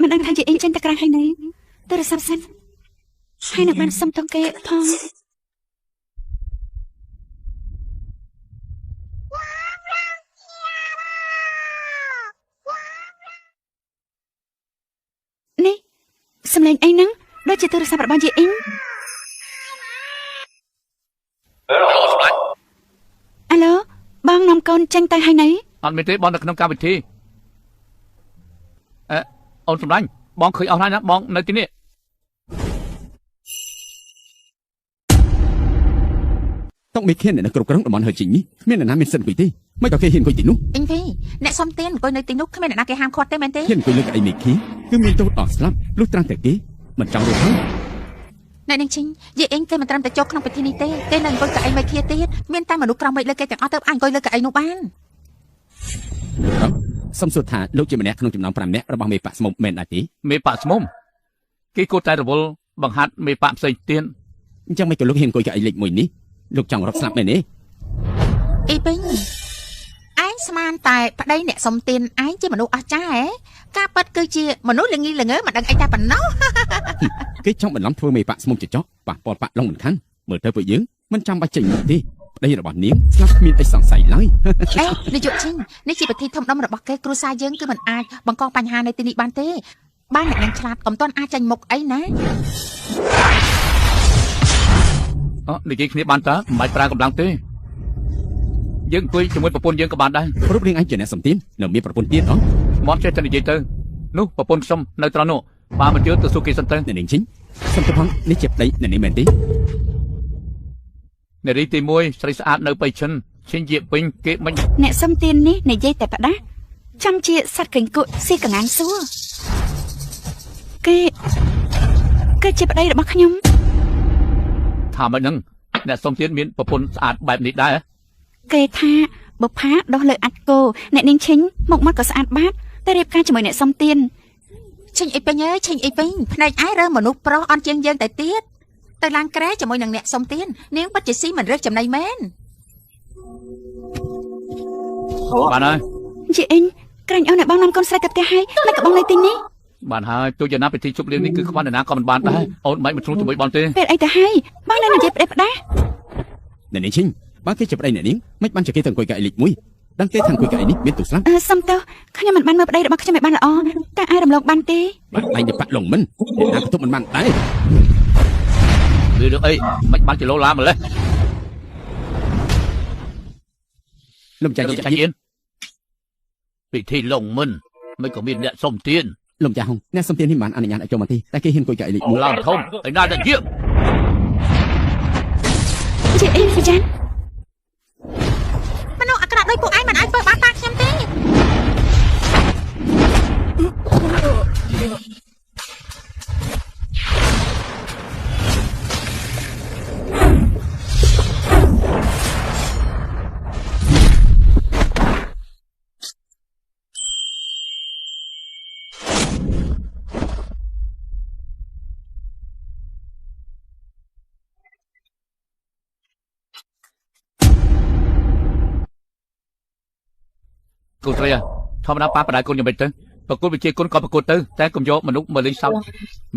មិនដឹងថាជាអីចេញទៅក្រៅហើយនៅទូរស័ព្ទសិនហើយនឹងបានសុំទោសគេផងនេះសំឡេងអីហ្នឹងដូចជាទូរស័ព្ទរបស់យេអ៊ីងអាឡូបងនាំកូនចេញទៅហើយនៅអត់មានទេបងនៅក្នុងកម្មវិធីអេអូនសម្លាញ់បងឃើញអស់ហើយណាបងនៅទីនេះតុកមេខៀននៅគ្រប់គ្រងតំបន់ហើយជីងនេះគ្មានអ្នកណាមានសិទ្ធិអង្គុយទេមិនក៏គេហ៊ានអង្គុយទីនោះអ៊ីងវីអ្នកសុំទានអង្គុយនៅទីនោះគ្មានអ្នកណាគេហាមឃាត់ទេមែនទេហ៊ានអង្គុយលើកៅអីមេខៀនគឺមានទោសដល់ស្លាប់លុះត្រាតែគេមិនចង់រស់ហើយអ្នកនាងឈិញយាយអេងគេមិនត្រឹមតែចូលក្នុងពិធីនេះទេគេនៅអង្គុយកៅអីមេខៀនទៀតមានតែមនុស្សក្រំមេឃលើគេទាំងអស់ទៅអាចអង្គុយលើកៅអីនោះបានលោកសុំសួរថាលោកជាម្នាក់ក្នុងចំណោម5នាក់របស់មេបាក់ស្មុំមែនដែរទេមេបាក់ស្មុំគេគួរតែរវល់បង្ហាត់មេបាក់ផ្សេងទៀតអញ្ចឹងមិនក៏លោកហ៊ានអង្គុយកៅអីលេខ1នេះលោកចង់រត់ស្លាប់មែនទេអីពេញឯងស្មានតែប្តីអ្នកសុំទានឯងជាមនុស្សអស្ចារ្យហ៎ការពិតគឺជាមនុស្សល្ងីល្ងើមិនដឹងអីតែប៉ុណ្ណោះគេចង់បន្លំធ្វើមេបាក់ស្មុំចចកប៉ះពាល់បាក់ឡុងមិនខានមើលទៅពួកយើងមិនចាំបាច់ចេញមកទេប្តីរបស់នាងស្លាប់គ្មានអីសង្ស័យឡើយអេនាយកឈិញនេះជាពិធីធំដុំរបស់គេគ្រួសារយើងគឺមិនអាចបង្កបញ្ហានៅទីនេះបានទេបានអ្នកនាងឆ្លាតកុំទាន់អាចចេញមុខអីណាអនិយាយគ្នាបានតើមិនបាច់ប្រើកម្លាំងទេយើងអង្គុយជាមួយប្រពន្ធយើងក៏បានដែររូបរាងឯងជាអ្នកសំទាននៅមានប្រពន្ធទៀតអមកចេះតែនិយាយទៅនោះប្រពន្ធខ្ញុំនៅត្រង់នោះបើមិនជឿទៅសួរគេសិនទៅអ្នកនាងឈិញសុំទៅផងនេះជាប្តីអ្នកនាងមែនទេនារីទី1ស្រីស្អាតនៅបៃឈិនឈិញជាពេញគេមិនអ្នកសំទាននេះនិយាយតែផ្ដាស់ចាំជាសត្វកញ្កក់ស៊ីកងានសួរគេគឺជាប្តីរបស់ខ្ញុំថាមិនហ្នឹងអ្នកសុំទានមានប្រពន្ធស្អាតបែបនេះដែរគេថាបុផាដោះលើអាចគោអ្នកនាងឈិញមុខមាត់ក៏ស្អាតបាតតែរៀបការជាមួយអ្នកសុំទានឈិញអីពេញអើយឈិញអីពេញភ្នែកឯងរើមនុស្សប្រុសអន់ជាងយើងតែទៀតទៅឡើងក្រែជាមួយនឹងអ្នកសុំទាននាងពិតជាស៊ីមិនរើសចំណៃមែនបានហើយជាអ៊ីងក្រែងអូនឲ្យបងនាំកូនស្រីទៅផ្ទះហើយមិនក៏បងនៅទីនេះបានហើយទោះយ៉ាងណាពិធីជប់លៀងនេះគឺខ្វះអ្នកណាក៏មិនបានដែរអូនមិនមកធ្លុះជាមួយបងទេពេលអីទៅហើយបងនៅនិយាយផ្ដេសផ្ដាស់អ្នកនាងឈិញបើគេជាប្តីអ្នកនាងមិនបានជាគេទៅអង្គុយកៅអីលេខ1ដឹងទេថាអង្គុយកៅអីនេះមានទូស្លាប់សុំទោសខ្ញុំមិនបានមើលប្តីរបស់ខ្ញុំឲ្យបានល្អតែអាចរំលងបានទេបាត់ដៃទៅបាក់លងមិនអ្នកណាក៏ទប់មិនបានដែររឿងអីមិនបានជាលោឡាម្លេះលោកចាស់អៀនពិធីលងមិនមិនក៏មានអ្នកសុំទានលោកចាស់ហុងអ្នកសុំទាននេះមិនបានអនុញ្ញាតឲ្យចូលមកទេតែគេហ៊ានអង្គុយកៅអីលេខ1ឡើងធំឯណាតែយាមជាអីហ្ចានមនុស្សអាក្រក់ដូចពួកឯងមិនអាចធ្វើបាបតាខ្ញុំទេ កូនស្រីធម្មតាប៉ាបដាកូនយ៉ាងម៉េចទៅប្រកួតវិជាគុណក៏ប្រកួតទៅតែកុំយកមនុស្សមកលេងសើច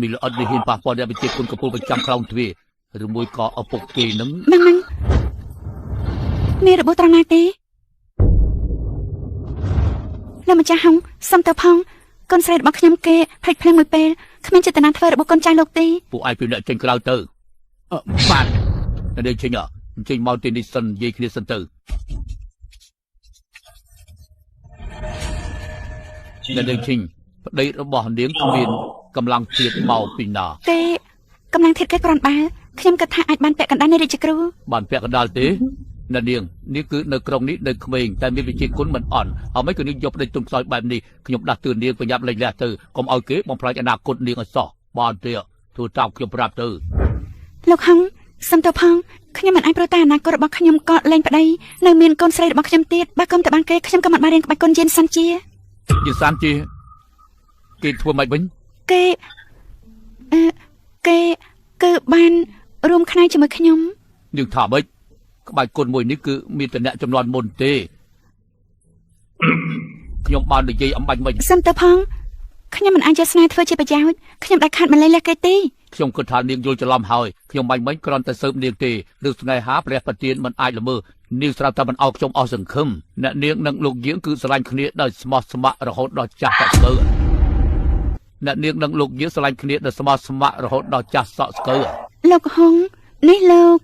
មានល្អិតនេះហ៊ានប៉ះពាល់ដល់វិជាគុណកំពូលប្រចាំខ្លោងទ្វារឬមួយក៏ឪពុកគេនឹងហ្នឹងមានរបួសត្រង់ណាទេលោកម្ចាស់ហុងសុំទៅផងកូនស្រីរបស់ខ្ញុំគេភ្លេចភ្លាំងមួយពេលគ្មានចេតនាធ្វើរបស់កូនចៅលោកទេពួកឯងពីអ្នកចេញក្រៅទៅបាទនេះចេញចេញមកទីនេះសិននិយាយគ្នាសិនទៅអ្នកនាងឈិញប្តីរបស់នាងគ្មានកម្លាំងធាតុមកពីណាគេកម្លាំងធាតុគេគ្រាន់បើខ្ញុំគិតថាអាចបានពាក់កណ្ដាលនៃរាជគ្រូបានពាក់កណ្ដាលទេអ្នកនាងនេះគឺនៅក្រុងនេះនៅក្មេងតែមានវិជាគុណមិនអន់ហើយមិនក៏នាងយកប្តីទុំខ្សោយបែបនេះខ្ញុំដាស់តឿននាងប្រញាប់លេងលះទៅកុំឲ្យគេបំផ្លាញអនាគតនាងឲ្យសោះបានទេធ្វើតាមខ្ញុំប្រាប់ទៅលោកហឹងសុំទៅផងខ្ញុំមិនអាចប្រតាអនាគតរបស់ខ្ញុំក៏លែងប្តីនៅមានកូនស្រីរបស់ខ្ញុំទៀតបើកុំតែបានគេខ្ញុំក៏មិនបានរៀនក្បាច់គុណយានសាន់ជាយានសាន់ជាគេធ្វើម៉េចវិញគេគេគឺបានរួមខ្នែជាមួយខ្ញុំនាងថាម៉េច ក្បាច់គុណមួយនេះគឺមានតែអ្នកចំនួនមុនទេខ្ញុំបាននិយាយអំបញ្ញមិញ សុំទៅផងខ្ញុំមិនអាចយកស្នេហ៍ធ្វើជាប្រយោជន៍ខ្ញុំដាច់ខាតមិនលែងលះគេទេ ខ្ញុំគិតថានាងយល់ច្រឡំហើយខ្ញុំបាញ់មិញគ្រាន់តែស៊ើបនាងទេឬស្នេហាព្រះប្រទានមិនអាចល្មើនាងស្រាប់តែមិនអោខ្ញុំអស់សង្ឃឹមអ្នកនាងនិងលោកយាងគឺស្រឡាញ់គ្នាដោយស្មោះស្ម័គ្ររហូតដល់ចាស់សក់ស្កូវអ្នកនាងនិងលោកយាងស្រឡាញ់គ្នាដោយស្មោះស្ម័គ្ររហូតដល់ចាស់សក់ស្កូវ លោកហុងនេះលោក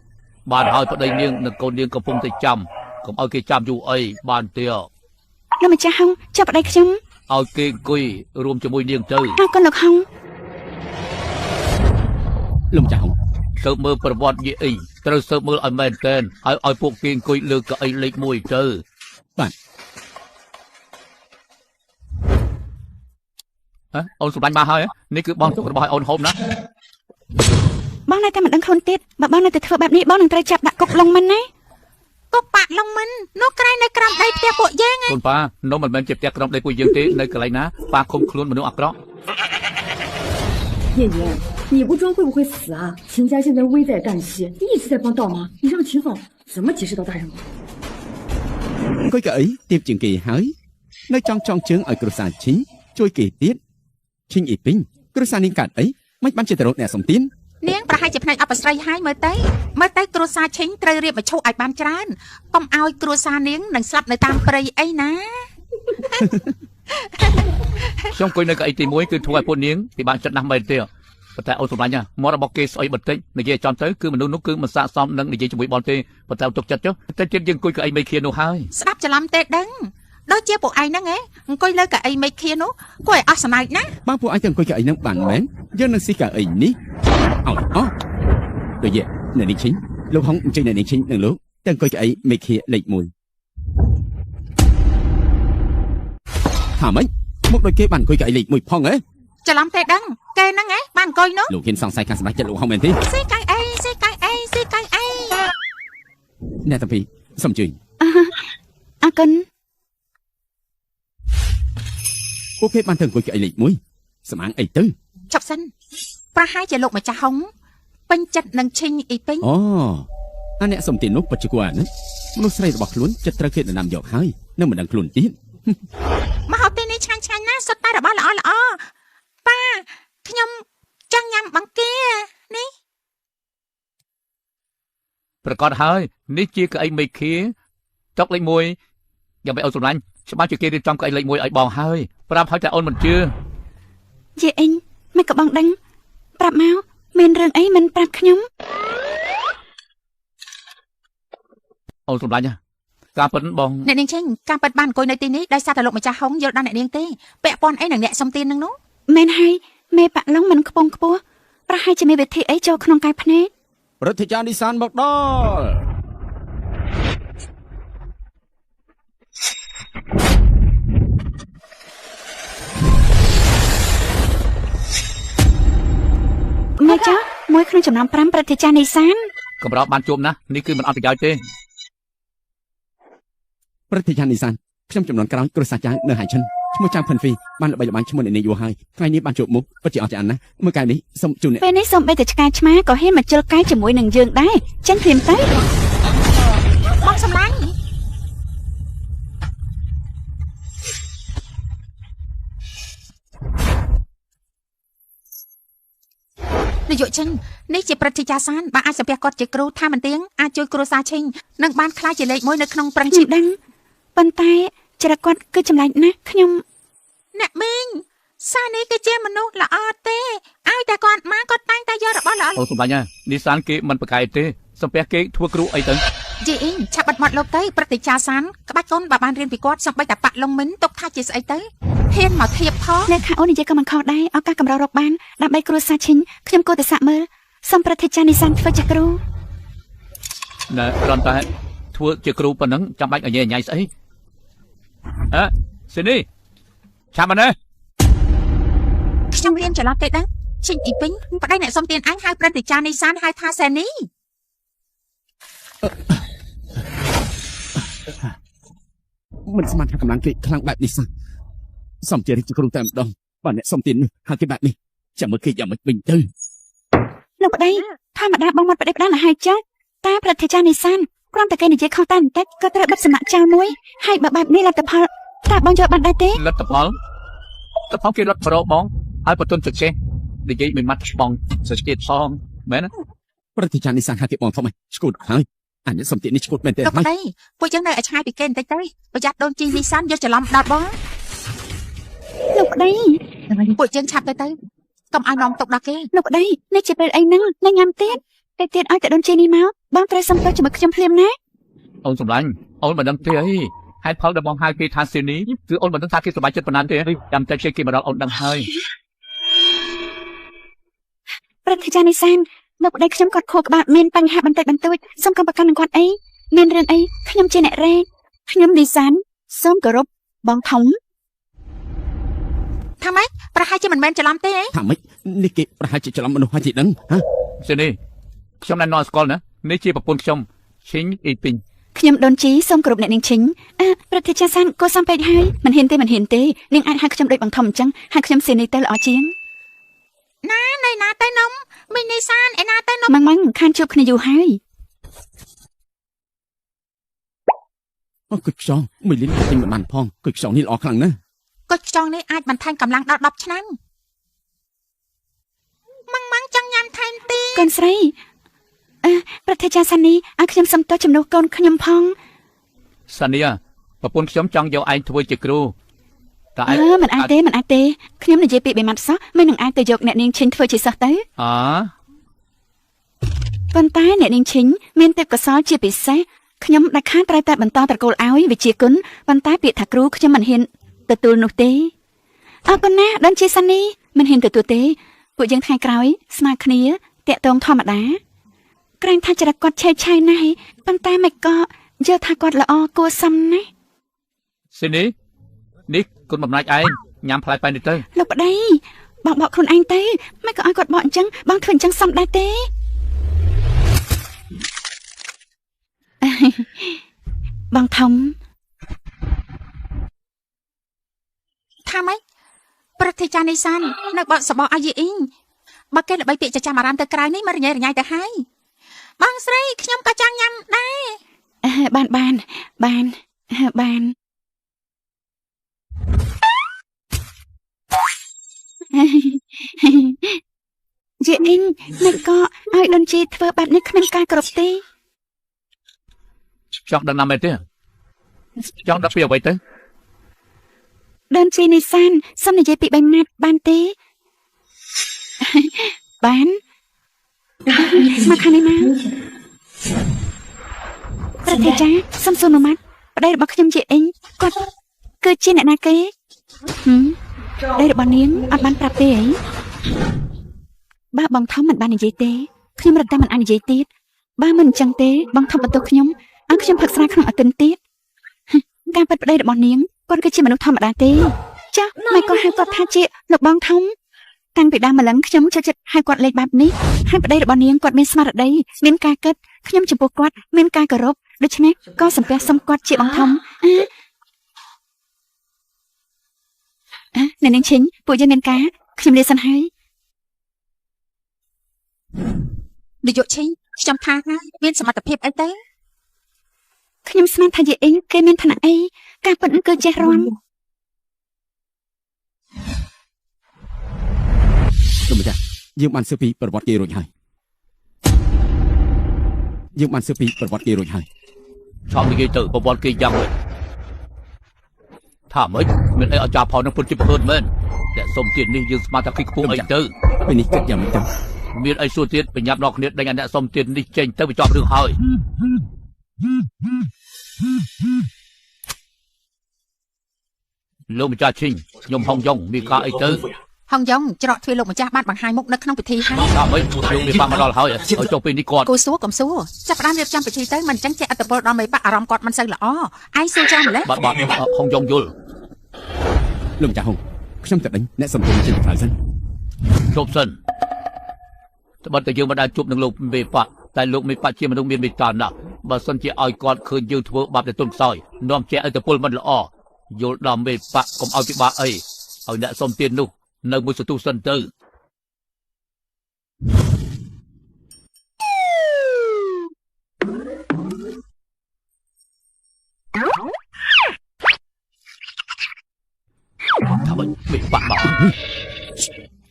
បានហើយប្តីនាងនិងកូននាងកំពុងតែចាំកុំឲ្យគេចាំយូរអីបានទេ លោកម្ចាស់ហុងចាប់ប្តីខ្ញុំ ឲ្យគេអង្គុយរួមជាមួយនាងទៅ អរគុណលោកហុង លោកម្ចាស់ហុង ស៊ើបមើលប្រវត្តិយាយអីត្រូវស៊ើបមើលឲ្យមែនទែនហើយឲ្យពួកគេអង្គុយលើកៅអីលេខ1ទៅ បាទ ហ៎អូនសម្លាញ់មកហើយនេះគឺបងទុករបស់ឲ្យអូនហូបណា បងនៅតែមិនដឹងខ្លួនទៀតបើបងនៅតែធ្វើបែបនេះបងនឹងត្រូវចាប់ដាក់គុកឡុងមិនណា គុកបាក់ឡុងមិននោះក្រែងនៅក្រោមដីផ្ទះពួកយើង កូនប៉ានោះមិនមែនជាផ្ទះក្រោមដីពួកយើងទេនៅកន្លែងណាប៉ាឃុំខ្លួនមនុស្សអាក្រក់ 叶年，你不装会不会死啊？秦家现在危在旦夕，你一直在帮倒忙，你让秦总怎么解释到大人国？ អង្គុយកៅអីទៀបជាងគេហើយនៅចង់ចង់ជើងឲ្យគ្រួសារឈីងជួយគេទៀតឈីងអ៊ីពីងគ្រួសារនាងកាត់អីមិនបានជាទៅរកអ្នកសំទៀន នាងប្រហែលជាភ្នែកអបស្រីហើយមើលទៅមើលទៅគ្រួសារឈិញត្រូវរៀបមឈូសឲ្យបានច្រើនកុំឲ្យគ្រួសារនាងនឹងស្លាប់នៅតាមព្រៃអីណា ខ្ញុំអង្គុយនៅកៅអីទី1គឺធ្វើឲ្យពួកនាងពិបាកចិត្តណាស់មែនទេប៉ុន្តែអូនសម្លាញ់មាត់របស់គេស្អុយបន្តិចនិយាយចំទៅគឺមនុស្សនោះគឺមិនស័ក្តិសមនឹងនិយាយជាមួយបងទេប៉ុន្តែទុកចិត្តចុះតែទៀតយើងអង្គុយកៅអីមេឃានោះហើយ ស្ដាប់ច្រឡំទេដឹងដូចជាពួកឯងហ្នឹងឯងអង្គុយលើកៅអីមេឃានោះគួរឲ្យអស់សំណើចណា បើពួកឯងទៅអង្គុយកៅអីហ្នឹងបានមែនយើងនឹងស៊ីកៅអីនេះឲ្យអស់ដូចជាអ្នកនាងឈិញលោកហុងអញ្ជើញអ្នកនាងឈិញនិងលោកទៅអង្គុយកៅអីមេឃាលេខ1ថាម៉េចមកដូចគេបានអង្គុយកៅអីលេខ1ផងហ៎ ច្រឡំទេដឹងគេហ្នឹងឯងបានអង្គុយនោះ លោកហ៊ានសង្ស័យការសម្រេចចិត្តលោកហុងមែនទេ ស៊ីកៅអីស៊ីកៅអីស៊ីកៅអី អ្នកទាំងពីរសូមអញ្ជើញ អរគុណ ពួកគេបានទៅអង្គុយកៅអីលេខ1សម្អាងអីទៅ ឈប់សិនប្រហែលជាលោកម្ចាស់ហុងពេញចិត្តនឹងឈិញអ៊ីពេញ អូអាអ្នកសំទៀននោះពិតជាគួរអាណិតមនុស្សស្រីរបស់ខ្លួនចិត្តត្រូវគេដណ្ដើមយកហើយនៅមិនដឹងខ្លួនទៀត មកហូបទីនេះឆ្ងាញ់ឆ្ងាញ់ណាស់សុទ្ធតែរបស់ល្អល្អប៉ាខ្ញុំចង់ញ៉ាំបង្គានេះ ប្រកាសហើយនេះជាកៅអីមេឃាតុកលេខ1យ៉ាងម៉េចអូនសម្លាញ់ច្បាស់ជាគេរៀបចំកៅអីលេខ1ឲ្យបងហើយប្រាប់ហើយតែអូនមិនជឿ យាយអ៊ីងមិនក៏បងដឹងប្រាប់មកមានរឿងអីមិនប្រាប់ខ្ញុំ អូនសម្លាញ់ការពិតបង អ្នកនាងឈិញការពិតបានអង្គុយនៅទីនេះដោយសារតែលោកម្ចាស់ហុងយល់ដល់អ្នកនាងទេពាក់ព័ន្ធអីនឹងអ្នកសុំទាននឹងនោះ មែនហើយមេប៉ាក់ឡុងមិនខ្ពង់ខ្ពស់ប្រហែលជាមានវិធីអីចូលក្នុងកាយភ្នែក ព្រឹទ្ធាចារ្យនីសានមកដល់ មេចាស់មួយក្នុងចំណោម5ព្រឹទ្ធាចារ្យនីសាន កម្របានជួបណាស់នេះគឺមិនអត់ប្រយោជន៍ទេ ព្រឹទ្ធាចារ្យនីសានខ្ញុំចំនួនក្រោយគ្រួសារចាងនៅហៃឈិនឈ្មោះចាងផិនហ្វីបានល្បីល្បាញឈ្មោះអ្នកនាងយូរហើយថ្ងៃនេះបានជួបមុខពិតជាអស្ចារ្យណាស់មើលកាយនេះសូមជូនអ្នក ពេលនេះសូមបីតែឆ្កែឆ្មាក៏ហ៊ានមកជិលកាយជាមួយនឹងយើងដែរចេញភ្លាមទៅ បងសម្លាញ់នាយកឈិញនេះជាព្រឹទ្ធាចារ្យសានបើអាចសំពះគាត់ជាគ្រូថាមិនទៀងអាចជួយគ្រួសារឈិញនិងបានក្លាយជាលេខ1នៅក្នុងប្រឹង ខ្ញុំដឹងប៉ុន្តែចរិតគាត់គឺចម្លែកណាស់ខ្ញុំ អ្នកមីងសានេះគឺជាមនុស្សល្អទេឲ្យតែគាត់មកគាត់តែងតែយករបស់ល្អ អូនសម្លាញ់នីសានគេមិនប្រកែកទេសំពះគេធ្វើគ្រូអីទៅ យីអ៊ីងឆាប់បិទមាត់លោកទៅព្រឹទ្ធាចារ្យសានក្បាច់កូនបើបានរៀនពីគាត់សំបីតែប៉ាក់លងមិនទុកថាជាស្អីទៅហ៊ានមកធៀបផង លេខាអូននិយាយក៏មិនខុសដែរឱកាសកម្ររកបានដើម្បីគ្រួសារឈិញខ្ញុំគួរតែសាកមើលសូមព្រឹទ្ធាចារ្យនីសានធ្វើជាគ្រូ ណែគ្រាន់តែធ្វើជាគ្រូប៉ុណ្ណឹងចាំបាច់ឲ្យញ៉ៃញ៉ៃស្អីអើសេនីឆាប់មកណា ខ្ញុំរៀនច្រឡំទេដឹងឈិញអ៊ីពេញប្តីអ្នកសុំទានអញហៅព្រឹទ្ធាចារ្យនីសានហៅថាសែនី មិនស្មានថាកម្លាំងគេខ្លាំងបែបនេះសោះសំជារាជគ្រូតែម្ដងបើអ្នកសុំទាននោះហៅគេបែបនេះចាំមើលគេយ៉ាងម៉េចវិញទៅ លោកប្តីធម្មតាបងមាត់ប្តីផ្ដាល់ឲ្យហើយចាស់តែព្រឹទ្ធាចារ្យនីសាន គ្រាន់តែគេនិយាយខុសតែបន្តិចក៏ត្រូវបិទសំណាក់ចោលមួយហើយបើបែបនេះលទ្ធផលតើបងយកបានដែរទេ លទ្ធផលតផលគេរត់ប្របងហើយបតុនចចេះនិយាយមួយម៉ាត់បងសជាតិផងមែន ប្រតិចារនេះសាហាគេបងធំហើយឈួតហើយអញសំទៀតនេះឈួតមែនទេ លោកប្តីពួកយើងនៅឲ្យឆ្ងាយពីគេបន្តិចទៅប្រយ័ត្នដូនជីលីសានយកច្រឡំដល់បង លោកប្តី ពួកយើងឆាប់ទៅទៅកុំឲ្យនាំទុកដល់គេ លោកប្តីនេះជាពេលអីហ្នឹងនៅញ៉ាំទៀតតែទៀតឲ្យតែដូនជីនេះមកបងត្រូវសុំទោសជាមួយខ្ញុំភ្លាមណា អូនសម្លាញ់អូនមិនដឹងទេអីហេតុផលដែលបងហៅគេថាស៊ីនីគឺអូនមិនដឹងថាគេសប្បាយចិត្តប៉ុណ្ណាទេចាំតែគេមកដល់អូនដឹងហើយ ព្រឹទ្ធាចារ្យនីសានលោកប្តីខ្ញុំគាត់ខួរក្បាលមានបញ្ហាបន្តិចបន្តួចសូមកុំប្រកាន់នឹងគាត់អីមានរឿងអីខ្ញុំជាអ្នករែកខ្ញុំនីសានសូមគោរពបងធំ ថាម៉េចប្រហែលជាមិនមែនច្រឡំទេអី ថាម៉េចនេះគេប្រហែលជាច្រឡំមនុស្សហើយទីដឹងហ៎ ស៊ីនីខ្ញុំណែនាំស្គាល់ណានេះជាប្រពន្ធខ្ញុំឈិញអ៊ីពីង ខ្ញុំដូនជីសូមគោរពអ្នកនាងឈិញអើព្រឹទ្ធាចារ្យសានគួរសំពេកហើយមិនហ៊ានទេមិនហ៊ានទេនាងអាចហៅខ្ញុំដូចបងធំអញ្ចឹងហៅខ្ញុំស៊ីនីទៅល្អជាង ណានៅណាទៅនំមីនីសានឯណាទៅនំ ម៉ងម៉ងខានជួបគ្នាយូរហើយ អូគុជខ្យងមួយលីនទិញមិនបានផងគុជខ្យងនេះល្អខ្លាំងណាស់ គុជខ្យងនេះអាចបន្ថែមកម្លាំងដល់10ឆ្នាំម៉ងម៉ងចង់ញ៉ាំថែមទៀត កូនស្រីអើព្រឹទ្ធាចារ្យសានីឲ្យខ្ញុំសុំទោសជំនួសកូនខ្ញុំផង សានីប្រពន្ធខ្ញុំចង់យកឯងធ្វើជាគ្រូតែឯង អឺមិនអាចទេមិនអាចទេខ្ញុំនិយាយពីបីម៉ាត់សោះមិននឹងអាចទៅយកអ្នកនាងឈិញធ្វើជាសិស្សទៅ អើ ប៉ុន្តែអ្នកនាងឈិញមានទេពកោសល្យជាពិសេសខ្ញុំដាច់ខាតត្រូវតែបន្តត្រកូលឲ្យវិជាគុណប៉ុន្តែពាក្យថាគ្រូខ្ញុំមិនហ៊ានទទួលនោះទេអរគុណណាស់ដូនជាសានីមិនហ៊ានទទួលទេពួកយើងថ្ងៃក្រោយស្មើគ្នាតាក់ទងធម្មតាក្រែងថាចរិតគាត់ឆេវឆាយណាស់ប៉ុន្តែមិនក៏យល់ថាគាត់ល្អគួរសមណាស់ ស៊ីនីនេះគុណបំណាច់ឯងញ៉ាំផ្លែប៉ែនេះទៅ លោកប្តីបងបកខ្លួនឯងទៅមិនក៏ឲ្យគាត់បកអញ្ចឹងបងធ្វើអញ្ចឹងសមដែរទេបងធំ ថាម៉េចព្រឹទ្ធាចារ្យនីសាននៅបកសបកឲ្យយីអ៊ីងបើគេល្បីពាក្យចចាមអារាមទៅក្រៅនេះមករញ៉េរញ៉ៃទៅហើយបងស្រីខ្ញុំក៏ចង់ញ៉ាំដែរ បានបានបានបានយីអ៊ីងមិនក៏ឲ្យដូនជីធ្វើបែបនេះគ្មានការគោរពទេ ចង់ដឹងណាស់មែនទេចង់ដឹងពីអ្វីទៅ ដូនជីនីសានសូមនិយាយពីបីម៉ាត់បានទេបានមកខាងនេះមកប្រធាចារ្យសូមសួរមួយម៉ាត់ប្តីរបស់ខ្ញុំជាអ៊ីងគាត់គឺជាអ្នកណាគេហឹមប្តីរបស់នាងអត់បានប្រាប់ទេអីបើបងធំមិនបាននិយាយទេខ្ញុំរត់តែមិនអាចនិយាយទៀតបើមិនអញ្ចឹងទេបងធំបន្ទោសខ្ញុំឲ្យខ្ញុំផឹកស្រាក្នុងអតិនទៀតការពិតប្តីរបស់នាងគាត់គឺជាមនុស្សធម្មតាទេចាស់មិនក៏ហៅគាត់ថាជាលោកបងធំតាំងពីដើមម្លឹងខ្ញុំចូលចិត្តហៅគាត់លេខបែបនេះហើយប្តីរបស់នាងគាត់មានស្មារតីមានការគិតខ្ញុំចំពោះគាត់មានការគោរពដូច្នេះក៏សំពះសុំគាត់ជាបងធំអើអ្នកនាងឈិញពួកយើងមានការខ្ញុំលាសិនហើយ នាយកឈិញខ្ញុំថាហើយមានសមត្ថភាពអីទៅ ខ្ញុំស្មានថាយាយអ៊ីងគេមានឋានៈអីការពិតគឺចេះរាំ លោកម្ចាស់យើងបានស៊ើបពីប្រវត្តិគេរួចហើយយើងបានស៊ើបពីប្រវត្តិគេរួចហើយ ឆោមនិយាយទៅប្រវត្តិគេយ៉ាងម៉េចថាម៉េចមានអីអស្ចារ្យផលនឹងពុតជាប្រហើនមែនតែសុំទៀតនេះយើងស្មានថាគេខ្ពស់អីទៅ ពេលនេះគិតយ៉ាងម៉េចទៅ មានអីសួរទៀតប្រញាប់ដល់គ្នាដេញអាអ្នកសុំទៀតនេះចេញទៅបញ្ចប់រឿងហើយលោកម្ចាស់ឈិញខ្ញុំហងយ៉ងមានការអីទៅ ហងយ៉ងច្រកទ្វារលោកម្ចាស់បានបង្ហាញមុខនៅក្នុងពិធីហើយ ថាម៉េចលោកមានបាក់មកដល់ហើយឲ្យចុះពេលនេះគាត់ គូសួរកុំសួរចាប់ផ្ដើមរៀបចំពិធីទៅមិនអញ្ចឹងចេះអត្តពលដល់មេបាក់អារម្មណ៍គាត់មិនសូវល្អឯងសួរច្រើនម្ល៉េះ បាទបាទហងយ៉ងយល់ លោកម្ចាស់ហងខ្ញុំទៅដេញអ្នកសំទុំចេញទៅក្រៅសិន ជប់សិនត្បិតតែយើងមិនដែលជួបនឹងលោកមេបាក់តែលោកមេបាក់ជាមនុស្សមានមេត្តាណាស់បើសិនជាឲ្យគាត់ឃើញយើងធ្វើបាបតែទុនខ្សោយនាំជាឲ្យទៅពលមិនល្អយល់ដល់មេបាក់កុំឲ្យពិបាកអីឲ្យអ្នកសុំទាននោះនៅមួយសន្ទុះសិនទៅ មេបាក់មក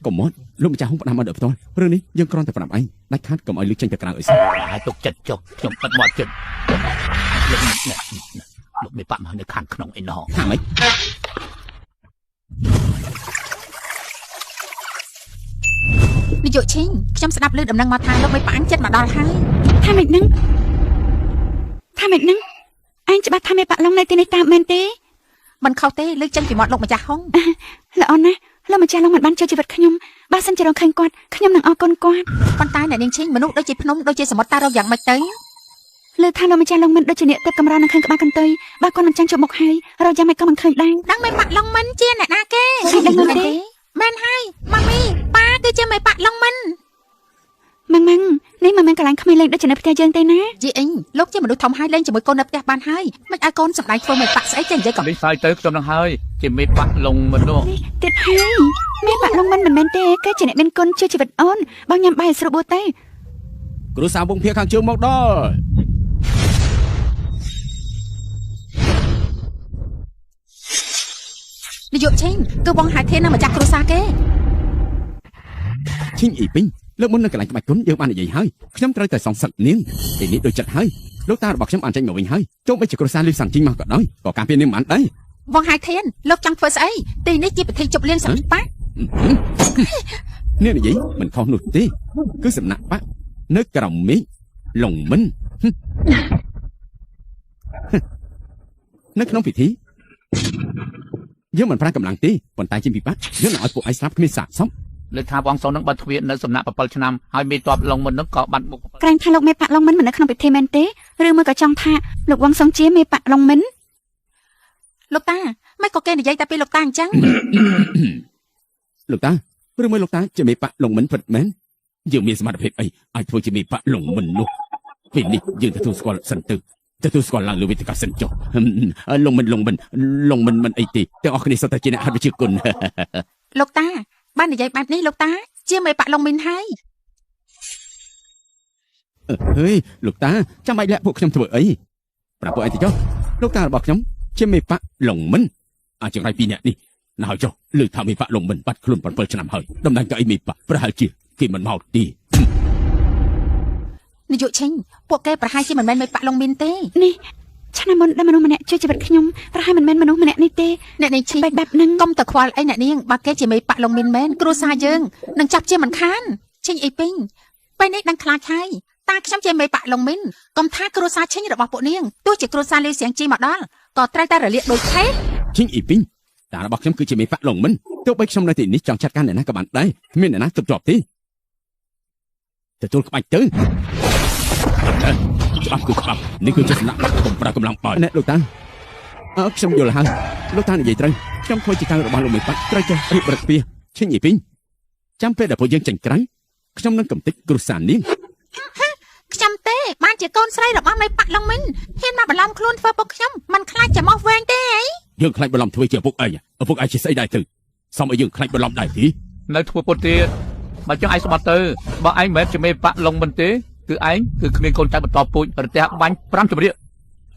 កុំមកលោកម្ចាស់ហុងផ្ដាំមកដល់ផ្ទាល់រឿងនេះយើងគ្រាន់តែប្រាប់ឯងដាច់ខាតកុំឲ្យលឺចេញទៅក្រៅអីសោះហើយទុកចិត្តចុះខ្ញុំបិទមាត់ចិត្តលោកមេបាក់មកនៅខាងក្នុងអីណោះថាម៉េចនាយកឈីងខ្ញុំស្ដាប់ឮដំណឹងមកថាលោកមេបាក់ចិត្តមកដល់ហើយថាម៉េចនឹងថាម៉េចនឹងឯងច្បាស់ថាមេបាក់ឡុងនៅទីនេះតាមមែនទេមិនខុសទេលើកចេញពីមាត់លោកម្ចាស់ហុងល្អណាស់លោកម្ចាស់ឡុងមិនបានជួយជីវិតខ្ញុំបើសិនជារងឃើញគាត់ខ្ញុំនឹងអរគុណគាត់ប៉ុន្តែអ្នកនាងឈីងមនុស្សដូចជាភ្នំដូចជាសមុទ្រតារកយ៉ាងម៉េចទៅលើថាលោកម្ចាស់ឡុងមិនដូចជាអ្នកទៅកម្រនឹងឃើញក្បាលកន្ទុយបើគាត់មិនចាំងជួបមុខហើយរកយ៉ាងម៉េចក៏មិនឃើញដែរដឹងមេបាក់ឡុងមិនជាអ្នកណាគេដឹងមែនទេមែនហើយម៉ាមីប៉ាគឺជាមេបាក់ឡុងមិនម៉ាំងម៉ាំងនេះមិនមែនកន្លែងក្មេងលេងដូចជានៅផ្ទះយើងទេណាយីអ៊ីងលោកជាមនុស្សធំហើយលេងជាមួយកូននៅផ្ទះបានហើយមិនឲ្យកូនសម្ដែងធ្វើមេបាក់ស្អីចេះនិយាយក៏លេងសើចទៅខ្ញុំនឹងហើយជាមេបាក់ឡុងមិននោះទៀតហើយមេបាក់ឡុងមិនមែនទេគេជាអ្នកមានគុណជួយជីវិតអូនបងញ៉ាំបាយឲ្យស្រួលបួទេគ្រូសាវងភាខាងជើងមកដល់នាយកឈិងគឺវងហៅធាននិងម្ចាស់គ្រួសារគេឈិងអ៊ីពីងលើកមុននៅកន្លែងក្បាច់គុណយើងបាននិយាយហើយខ្ញុំត្រូវតែសងសឹកនាងទីនេះដូចចិត្តហើយលោកតារបស់ខ្ញុំបានចេញមកវិញហើយទោះបីជាគ្រួសារលីសាំងជីងមកក៏ដោយក៏ការពារនាងមិនបានដែរវងហៅធានលោកចង់ធ្វើស្អីទីនេះជាពិធីជប់លៀងសម្រាប់បាក់នាងនិយាយមិនខុសនោះទេគឺសំណាក់បាក់នៅក្រោមមេឃឡុងមិននៅក្នុងពិធីយើងមិនប្រើកម្លាំងទេប៉ុន្តែជាពិបាកយើងនឹងឲ្យពួកឯងស្លាប់គ្មានសាកសពលើថាវងសុននឹងបាត់ទ្វារនៅសំណាក់7ឆ្នាំហើយមេតបឡុងមិននឹងក៏បាត់មុខក្រែងថាលោកមេបាក់ឡុងមិននៅក្នុងពិធីមែនទេឬមួយក៏ចង់ថាលោកវងសុងជាមេបាក់ឡុងមិនលោកតាមិនក៏គេនិយាយតែពីលោកតាអញ្ចឹងលោកតាឬមួយលោកតាជាមេបាក់ឡុងមិនពិតមែនយើងមានសមត្ថភាពអីឲ្យធ្វើជាមេបាក់ឡុងមិននោះពេលនេះយើងទទួលស្គាល់សិនទៅទទួលស្គាល់ឡើងលើវេទិកាសិនចុះឡុងមិនឡុងមិនឡុងមិនមិនអីទេទាំងអស់គ្នាសុទ្ធតែជាអ្នកហាត់វិជ្ជាគុណលោកតាបាននិយាយបែបនេះលោកតាជាមេបាក់ឡុងមីនហើយហេលោកតាចាំបាច់លាក់ពួកខ្ញុំធ្វើអីប្រាប់ពួកឯងទៅចុះលោកតារបស់ខ្ញុំជាមេបាក់ឡុងមិនអាចចង្រៃពីរអ្នកនេះណាស់ចុះលើថាមេបាក់ឡុងមិនបាត់ខ្លួន7ឆ្នាំហើយតំណែងកៅអីមេបាក់ប្រហែលជាគេមិនមកទេនាយកឈិងពួកគេប្រហែលជាមិនមែនមេបាក់ឡុងមីនទេនេះឆ្នាំមុនដែលមនុស្សម្នាក់ជួយជីវិតខ្ញុំប្រហែលមិនមែនមនុស្សម្នាក់នេះទេអ្នកនាងឈិងបែបហ្នឹងកុំទៅខ្វល់អីអ្នកនាងបើគេជាមេបាក់ឡុងមីនមែនគ្រួសារយើងនឹងចាប់ជាមិនខានឈិងអ៊ីពីងពេលនេះដឹងខ្លាចហើយតាខ្ញុំជាមេបាក់ឡុងមីនកុំថាគ្រួសារឈិងរបស់ពួកនាងទោះជាគ្រួសារលេសៀងជីមកដល់ក៏ត្រូវតែរលាកដូចខេឈិងអ៊ីពីងតារបស់ខ្ញុំគឺជាមេបាក់ឡុងមីនទោះបីខ្ញុំនៅទីនេះចង់ចាត់ការអ្នកណាក៏បានដែរគ្មានអ្នកណាទប់ជាប់ទេទទួលក្បាច់ទៅច្បាប់គឺច្បាប់នេះគឺជាសំណាក់កុំប្រើកម្លាំងបើអ្នកលោកតាអើខ្ញុំយល់ហើយលោកតានិយាយត្រូវខ្ញុំធ្វើជាការរបស់លោកមេបាក់ត្រូវចេះរៀបរឹកពីឈិងអ៊ីពីងចាំពេលដែលពួកយើងចេញក្រៅខ្ញុំនឹងកំទេចគ្រួសារនាងខ្ញុំទេបានជាកូនស្រីរបស់មេបាក់ឡុងមីនហ៊ានមកបន្លំខ្លួនធ្វើពុកខ្ញុំមិនខ្លាចច្រមុះវែងទេអីយើងខ្លាចបន្លំធ្វើជាពុកអីឪពុកឯងជាស្អីដែរទៅសុំឲ្យយើងខ្លាចបន្លំដែរទីនៅធ្វើពុតទៀតបើចង់ឯងស្បត់ទៅបើឯងមិនមែនជាមេបាក់ឡុងមិនទេគឺឯងគឺគ្មានកូនចៅបន្តពូជរទះបាញ់5ជំរាប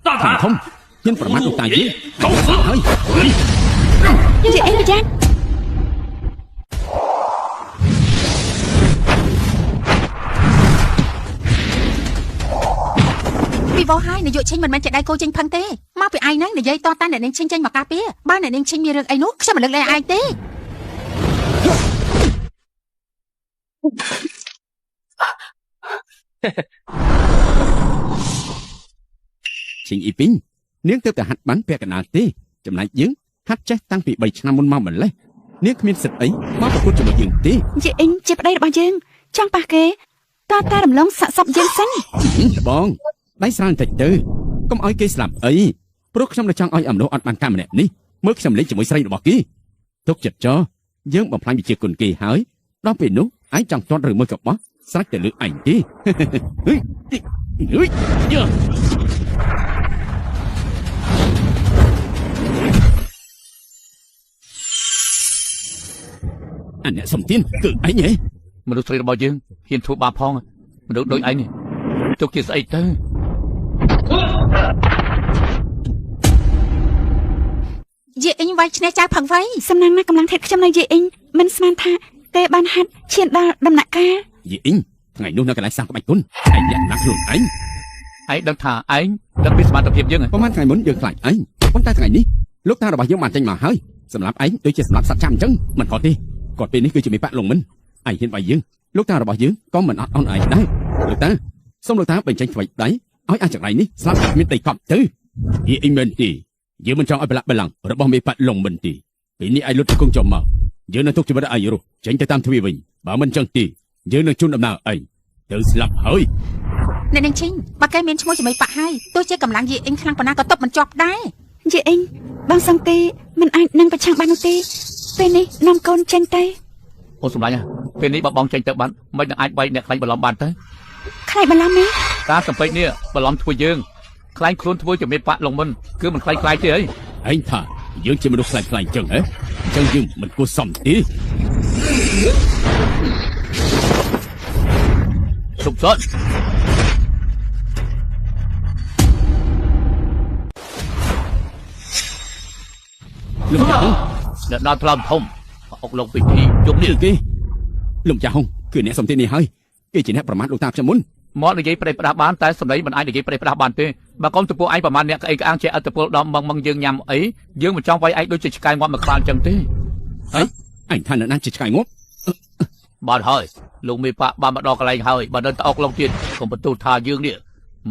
ធំធំហ៊ានប្រមាថលោកតាយីហើយ ជាអីម្ចាស់ពីវហើយនាយកឈិញមិនមែនជាដៃគូចេញផឹងទេមកពីឯងហ្នឹងនិយាយតតាអ្នកនាងឈិញចេញមកការពារបើអ្នកនាងឈិញមានរឿងអីនោះខ្ញុំមិនលើកលែងឯងទេឈិងអ៊ីពីងនាងទើបតែហាត់បានពាក់កណ្ដាលទេចំណែកយើងហាត់ចេះតាំងពី3ឆ្នាំមុនមកម្លេះនាងគ្មានសិទ្ធិអីមកប្រកួតជាមួយយើងទេជាអ៊ីងជាប្តីរបស់យើងចង់ប៉ះគេតើតារំលងសាក់សពយើងសិនបងដៃស្រាលបន្តិចទៅកុំឲ្យគេស្លាប់អីព្រោះខ្ញុំនៅចង់ឲ្យអំនោះអត់បានកម្មម្នាក់នេះមើលខ្ញុំលេងជាមួយស្រីរបស់គេទុកចិត្តចោយើងបំផ្លាញវិជាគុណគេហើយដល់ពេលនោះឯងចង់ទាត់ឬមួយក៏បោះស្រេចតែលើឯងទេហេហេអញអ្នកសំទៀនគឺឯងហ៎មនុស្សស្រីរបស់យើងហ៊ានធ្វើបាបផងមនុស្សដូចឯងនេះទុកជាស្អីទៅ យេអ៊ីងវាយឈ្នះចៅផឹងវៃ សំណាងណាស់កម្លាំងធាតុខ្ញុំនៅយេអ៊ីងមិនស្មានថាគេបានហាត់ឈានដល់ដំណាក់កាល យេអ៊ីងថ្ងៃនោះនៅកន្លែងសាំងក្បាច់គុណឯងលាក់ណាស់ខ្លួនឯង ឯងដឹងថាឯងដឹងពីសមត្ថភាពយើង ប្រហែលថ្ងៃមុនយើងខ្លាចឯងប៉ុន្តែថ្ងៃនេះលោកតារបស់យើងបានចេញមកហើយសម្រាប់ឯងដូចជាសម្រាប់សត្វចាំអញ្ចឹងមិនខុសទេគាត់ពេលនេះគឺជាមេបាក់លងមិនឯងហ៊ានវាយយើងលោកតារបស់យើងក៏មិនអត់អន់ឯងដែរលោកតាសូមលោកតាបញ្ចេញថ្វីដៃឲ្យអាចង្រៃនេះស្លាប់តែគ្មានដីកប់ទៅយេអ៊ីងមែនទេយើងមិនចង់ឲ្យប្រឡាក់បលាំងរបស់មេបាក់លងមិនទេពេលនេះឯងលុតទៅគង់ចំមកយើងនឹងទុកជីវិតឯងរស់ចេញទៅតាមទ្វារវិញបើមិនចឹងទេយើងនឹងជូនដំណើរឯងទៅស្លាប់ហើយ អ្នកនាងឈីងបើគេមានឈ្មោះជាមេបាក់ហើយទោះជាកម្លាំងយេអ៊ីងខ្លាំងប៉ុណ្ណាក៏ទប់មិនជាប់ដែរ យេអ៊ីងបងសង្កេមិនអាចនឹងប្រឆាំងបាននោះទេពេលនេះនាំកូនចេញទៅ អូនសម្លាញ់ពេលនេះបើបងចេញទៅបានមិននឹងអាចវាយអ្នកខ្លាញ់បន្លំបានទៅ ខ្លាចបន្លំទេ តាសំពេចនេះបន្លំធ្វើយើងខ្លាញ់ខ្លួនធ្វើជាមេបាក់លងមុនគឺមិនខ្លាញ់ខ្លាចទេអី ឯងថាយើងជាមនុស្សខ្លាញ់ខ្លាញ់ចឹងហ៎អញ្ចឹងយើងមិនគួរសមទេ សុបសិន លោកចាស់ហុង អ្នកដល់ថ្លើមធំអុកលោកពិធីយប់នេះ គេលោកចាស់ហុងគឺអ្នកសំទេនេះហើយគេជាអ្នកប្រមាថលោកតាខ្ញុំមុន មកនិយាយប្រេះផ្ដាស់បានតែសម្ដីមិនអាចនិយាយប្រេះផ្ដាស់បានទេបើកុំទៅពួកឯងប្រមាណអ្នកក្អីក្អាងជាអត្តពលដល់មឹងមឹងយើងញ៉ាំអីយើងមិនចង់វាយឯងដូចជាឆ្កែងាប់មួយក្បាលអញ្ចឹងទេ ហីអញថាអ្នកណាជាឆ្កែងាប់ បាទហើយលោកមេបាក់បានមកដល់កន្លែងហើយបើនៅតអុកលោកទៀតកុំបន្ទោសថាយើងនេះ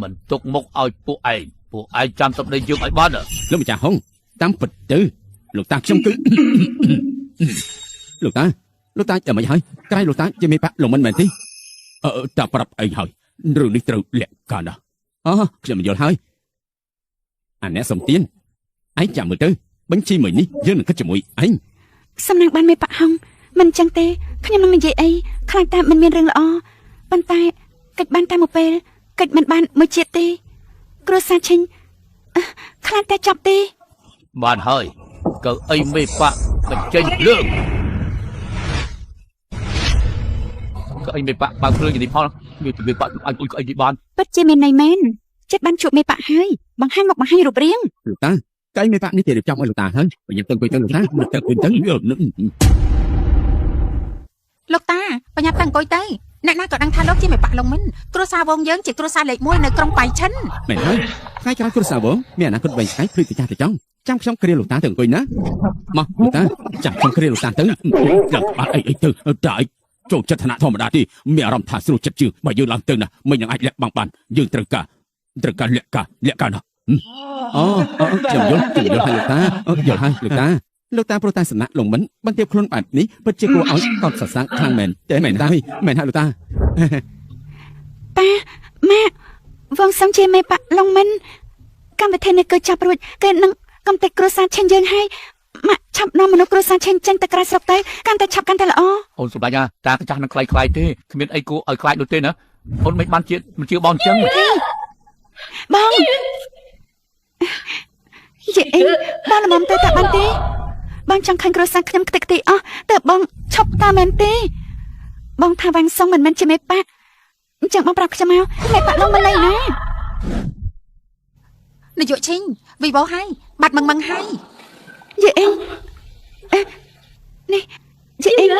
មិនទុកមុខឲ្យពួកឯងពួកឯងចាំសម្ដីយើងឲ្យបាន លោកម្ចាស់ហុងតាមពិតទៅលោកតាខ្ញុំគឺលោកតាលោកតាយ៉ាងម៉េចហើយក្រៃលោកតាជាមេបាក់លោកមិនមែនទេអឺតាប្រាប់អីហើយរឿងនេះត្រូវលាក់កាណាស់អូខ្ញុំមិនយល់ហើយអាអ្នកសំទៀនឯងចាំមើលទៅបញ្ជីមួយនេះយើងនឹងគិតជាមួយឯង សំណាងបានមេបាក់ហុងមិនចឹងទេខ្ញុំនឹងនិយាយអីខ្លាចតែមិនមានរឿងល្អប៉ុន្តែកិច្ចបានតែមួយពេលកិច្ចមិនបានមួយជាតិទេគ្រួសារឈិញខ្លាចតែចាប់ទេ បានហើយកៅអីមេបាក់បញ្ចេញភ្លើងកៅអីមេបាក់បើកភ្លើងយ៉ាងនេះផងមានមេបាក់អញអុយកៅអីនេះបាន ពិតជាមានន័យមែនចិត្តបានជួបមេបាក់ហើយបង្ហាញមកបង្ហាញរូបរាង លោកតាកៅអីមេបាក់នេះគេរៀបចំឲ្យលោកតាហើយខ្ញុំទៅអង្គុយទៅលោកតាទៅអង្គុយទៅ លោកតាបញ្ញាប់ទៅអង្គុយទៅអ្នកណាក៏ដឹងថាលោកជាមេបាក់លងមិនគ្រួសារវងយើងជាគ្រួសារលេខ1នៅក្រុងបៃឈិន មែនហើយថ្ងៃក្រោយគ្រួសារវងមានអនាគតវែងឆ្ងាយភ្លឺទៅចាស់ទៅចង់ចាំខ្ញុំគ្រាលោកតាទៅអង្គុយណាមកលោកតាចាំខ្ញុំគ្រាលោកតាទៅឡើងក្បាលអីអីទៅតែចូលចិត្តឋានៈធម្មតាទេមានអារម្មណ៍ថាស្រួលចិត្តជាងបើយើងឡើងទៅណាមិននឹងអាចលាក់បាំងបានយើងត្រូវការត្រូវការលាក់ការលាក់ការណាអូខ្ញុំយល់ខ្ញុំយល់ហើយលោកតាយល់ហើយលោកតាលោកតាព្រោះតែសំណាក់លងមិនបន្ទាបខ្លួនបែបនេះពិតជាគួរឲ្យកត់សរសើរខ្លាំងមែនទេមែនទេមែនហើយលោកតា ប៉ាម៉ាក់វងសំជាមេបាក់លងមិនកម្មវិធីនេះគឺចាប់រួចគេនឹងកំទេចគ្រួសារឆេញយើងហើយម៉ាក់ឆាប់នាំមនុស្សគ្រួសារឆេញចេញទៅក្រៅស្រុកទៅកាន់តែឆាប់កាន់តែល្អ អូនសម្លាញ់តាកាចាស់នឹងខ្លាយខ្លាយទេគ្មានអីគួរឲ្យខ្លាចនោះទេណាអូនមិនបានជាមិនជឿបងចឹង បងយេអ៊ីងបងល្មមទៅតែបានទេបងចង់ឃើញគ្រួសារខ្ញុំខ្ទេចខ្ទីអស់តើបងឈប់តាមែនទេបងថាវាំងសុងមិនមែនជាមេបាក់អញ្ចឹងបងប្រាប់ខ្ញុំមកមេបាក់លងមិនលៃណា នាយកឈីងវីបោហើយបាត់មឹងមឹងហើយ យេអ៊ីងនេះយេអ៊ីង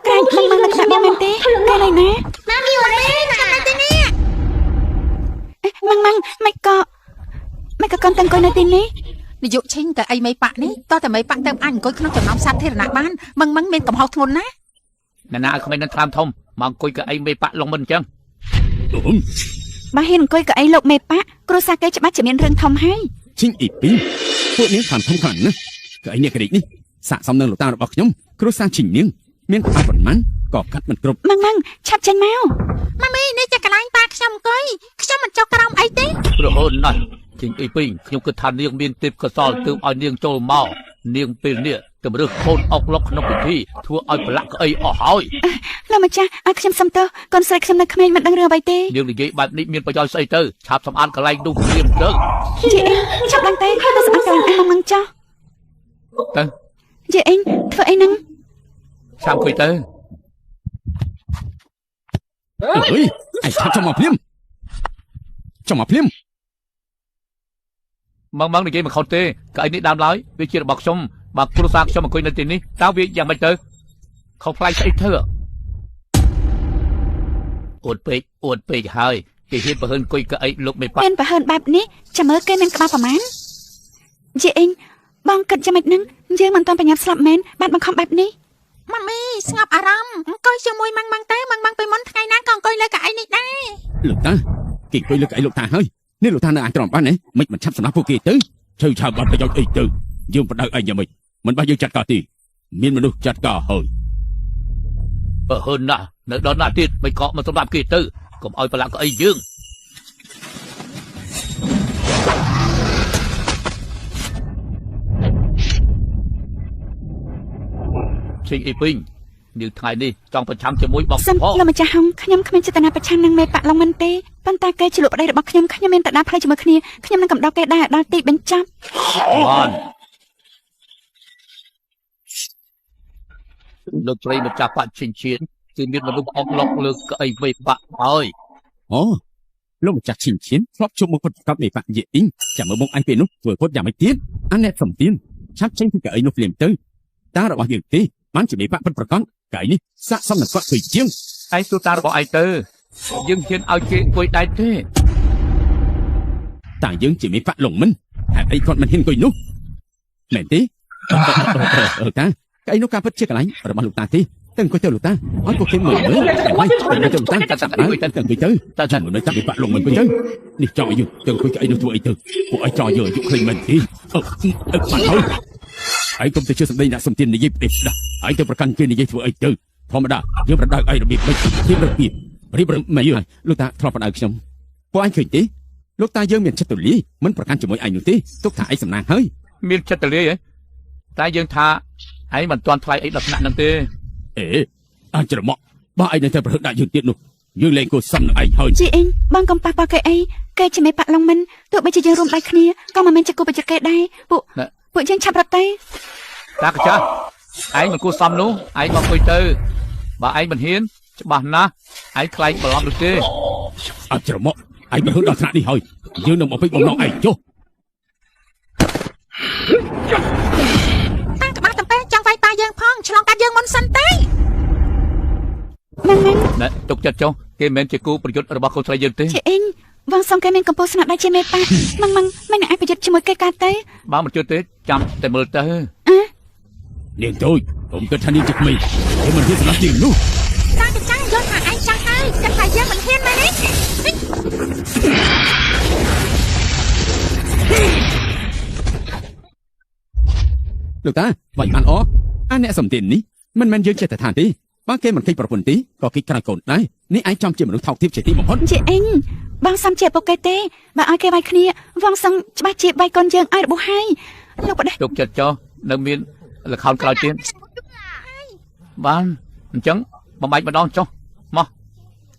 ក្រែងមឹងមឹងនៅក្បែរបងមែនទេគេណៃណា ម៉ាមីអូនេះខ្ញុំនៅទីនេះ មឹងមឹងមិនក៏មិនក៏កូនតាំងកូននៅទីនេះ នាយកឈីងតែអីមេបាក់នេះតោះតែមេបាក់ទៅអាចអង្គុយក្នុងចំណោមសាធារណៈបានមឹងមឹងមានកំហុសធ្ងន់ណាស់ អ្នកណាឲ្យក្មេងនឹងថ្លើមធំមកអង្គុយកៅអីមេបាក់លងមិនអញ្ចឹង បើហ៊ានអង្គុយកៅអីលោកមេបាក់គ្រួសារគេច្បាស់ជាមានរឿងធំហើយ ឈិញអ៊ីពីពួកនាងខាងធំខ្លាំងណាស់កៅអីនេះក្រិចនេះស័កសមនឹងលោកតារបស់ខ្ញុំគ្រួសារឈិញនាងមានក្បាលប៉ុន្មានក៏កាត់មិនគ្រប់ ម៉ងម៉ងឆាប់ចេញមក ម៉ាមីនេះជាកន្លែងប៉ាខ្ញុំអង្គុយខ្ញុំមិនចុះក្រោមអីទេ រហូតណាស់ជិញអ៊ីពីងខ្ញុំគិតថានាងមានទេពកោសលទើបឲ្យនាងចូលមកនាងពេលនេះតម្រើសកូនអុកលុកក្នុងពិធីធ្វើឲ្យប្រឡាក់ក្អីអស់ហើយ លោកម្ចាស់ឲ្យខ្ញុំសុំទោសកូនស្រីខ្ញុំនៅក្មេងមិនដឹងរឿងអ្វីទេ នាងនិយាយបែបនេះមានប្រយោជន៍ស្អីទៅឆាប់សម្អាតកន្លែងនោះព្រាមទៅ យេអ៊ីងឆាប់ឡើងទៅទៅសម្អាតកន្លែងអញមកចោះ ទៅ យេអ៊ីងធ្វើអីហ្នឹង ឆាប់អង្គុយទៅ អើយឯងឆាប់ចុះមកភ្លាមចុះមកភ្លាម ម៉ងនិយាយមិនខុសទេកៅអីនេះដើមឡើយវាជារបស់ខ្ញុំបើគ្រួសារខ្ញុំអង្គុយនៅទីនេះតើវាយ៉ាងម៉េចទៅខុសប្លែកស្អីធ្វើអួតពេកអួតពេកហើយគេហ៊ានប្រហើនអង្គុយកៅអីលោកមេប៉ាមានប្រហើនបែបនេះចាំមើលគេមានក្បាលប្រមាណជាអេងបងគិតយ៉ាងម៉េចនឹងយើងមិនទាន់បញ្ញាប់ស្លាប់មែនបានបង្ខំបែបនេះម៉ាមីស្ងប់អារម្មណ៍អង្គុយជាមួយម៉ាំងម៉ាំងទៅម៉ាំងម៉ាំងពីមុនថ្ងៃណាក៏អង្គុយលើកៅអីនេះដែរលោកតាគេអង្គុយលើកៅអីលោកតាហើយនេះលោកតានៅអាចទ្រាំបានទេមិនមិនឆាប់សម្រាប់ពួកគេទៅឈើឆាប់បាត់ប្រយោជន៍អីទៅយើងបដៅឯងយ៉ាងម៉េចមិនបាច់យើងចាត់ការទេមានមនុស្សចាត់ការហើយបើហឺនណាស់នៅដល់ណាទៀតមិនក៏មកសម្រាប់គេទៅកុំឲ្យប្រឡាក់កៅអីយើងឈិញអីពេញនាងថ្ងៃនេះចង់ប្រឆាំជាមួយបងផងលោកម្ចាស់ហុងខ្ញុំគ្មានចេតនាប្រឆាំងនឹងមេប៉ាក់ឡុងមិនទេប៉ុន្តែគេជាលោកប្តីរបស់ខ្ញុំខ្ញុំមានតដាផ្លូវជាមួយគ្នាខ្ញុំនឹងកំដៅគេដែរដល់ទីបញ្ចប់បានលោកត្រីម្ចាស់បាក់ឈិញឈៀនគឺមានមនុស្សអុកឡុកលើកៅអីមេប៉ាក់ហើយអូលោកម្ចាស់ឈិញឈៀនធ្លាប់ជួបមុខពិតប្រាកដមេប៉ាក់យេអ៊ីងចាំមើលមុខអញពេលនោះធ្វើពុតយ៉ាងម៉េចទៀតអាអ្នកសំទៀនឆាប់ចេញពីកៅអីនោះភ្លាមទៅតារបស់យើងទេបានជាមេប៉ាក់ពិតប្រាកដកៅអីនេះស័ក្តិសមនឹងគាត់ធ្វើជាងឯងសួរតារបស់ឯងទៅយើងហ៊ានឲ្យគេអង្គុយដែរទេតាយើងជាមេប៉ាក់លងមិនហេតុអីគាត់មិនហ៊ានអង្គុយនោះមែនទេតាកៅអីនោះការពិតជាកន្លែងរបស់លោកតាទេទៅអង្គុយទៅលោកតាឲ្យពួកគេមើលមើលហើយទៅទៅតាតាអង្គុយទៅអង្គុយទៅតាចាំមើលតាមេប៉ាក់លងមិនអង្គុយទៅនេះចង់ឲ្យយើងទៅអង្គុយកៅអីនោះធ្វើអីទៅពួកឯងចង់យើងអាយុខ្លីមែនទេអឺបានហើយឯងកុំទៅជឿសម្ដីអ្នកសំទៀននិយាយផ្ដេសផ្ដាស់ឯងទៅប្រកាន់គេនិយាយធ្វើអីទៅធម្មតាយើងប្រដៅឯងរបៀបម៉េចរៀបរបៀបរៀបមិនយូរហើយលោកតាធ្លាប់ប្រដៅខ្ញុំពួកឯងឃើញទេលោកតាយើងមានចិត្តទូលាយមិនប្រកាន់ជាមួយឯងនោះទេទុកថាឯងសំណាងហើយមានចិត្តទូលាយហ៎តែយើងថាឯងមិនទាន់ថ្លៃអីដល់ថ្នាក់ហ្នឹងទេអេអញច្រមុះបើឯងនៅតែប្រហិតដាក់យើងទៀតនោះយើងលែងគួរសមនឹងឯងហើយជីអេងបងកុំប៉ះពាល់គេអីគេជាមេប៉ាក់ឡុងមិនទោះបីជាយើងរួមដៃគ្នាក៏មិនមែនជាគូប្រយុទ្ធគេដែរពួកយើងឆាប់រត់ទៅតាកចាស់ឯងមិនគួរសមនោះឯងមកអង្គុយទៅបើឯងមិនហ៊ានច្បាស់ណាស់ឯងខ្លែងបន្លំនោះទេអត់ច្រមុះឯងមិនហ៊ានដល់ថ្នាក់នេះហើយយើងនឹងមកពេចបំណងឯងចុះតាក្បាលតំពេចង់វាយប៉ាយើងផងឆ្លងកាត់យើងមុនសិនទេម៉ាំងណែទុកចិត្តចុះគេមិនមែនជាគូប្រយុទ្ធរបស់កូនស្រីយើងទេជាអេងបងសុំគេមានកំពូលស្នាដៃជាមេប៉ាម៉ងម៉ងមិនអាចប្រយុទ្ធជាមួយគេកើតទេបើមិនជឿទេចាំតែមើលទៅនាងតូចខ្ញុំគិតថានាងជាក្មេងគេមិនហ៊ានសម្លាប់នាងនោះតាកចាស់យល់ថាឯងចាស់ហើយគិតថាយើងមិនហ៊ានមែនទេលោកតាវាយបានអអាអ្នកសំទៀននេះមិនមែនយើងចេះតែថាទេបើគេមិនគេចប្រពន្ធទេក៏គេក្រោយកូនដែរនេះឯងចំជាមនុស្សថោកទាបជាទីបំផុតជាអេងបងសំជាពុកគេទេបើឲ្យគេវាយគ្នាវងសឹងច្បាស់ជាវាយកូនយើងឲ្យរបួសហើយលោកប្តីទុកចិត្តចុះនៅមានល្ខោនក្រោយទៀតបានអញ្ចឹងបំបែកម្ដងចុះមក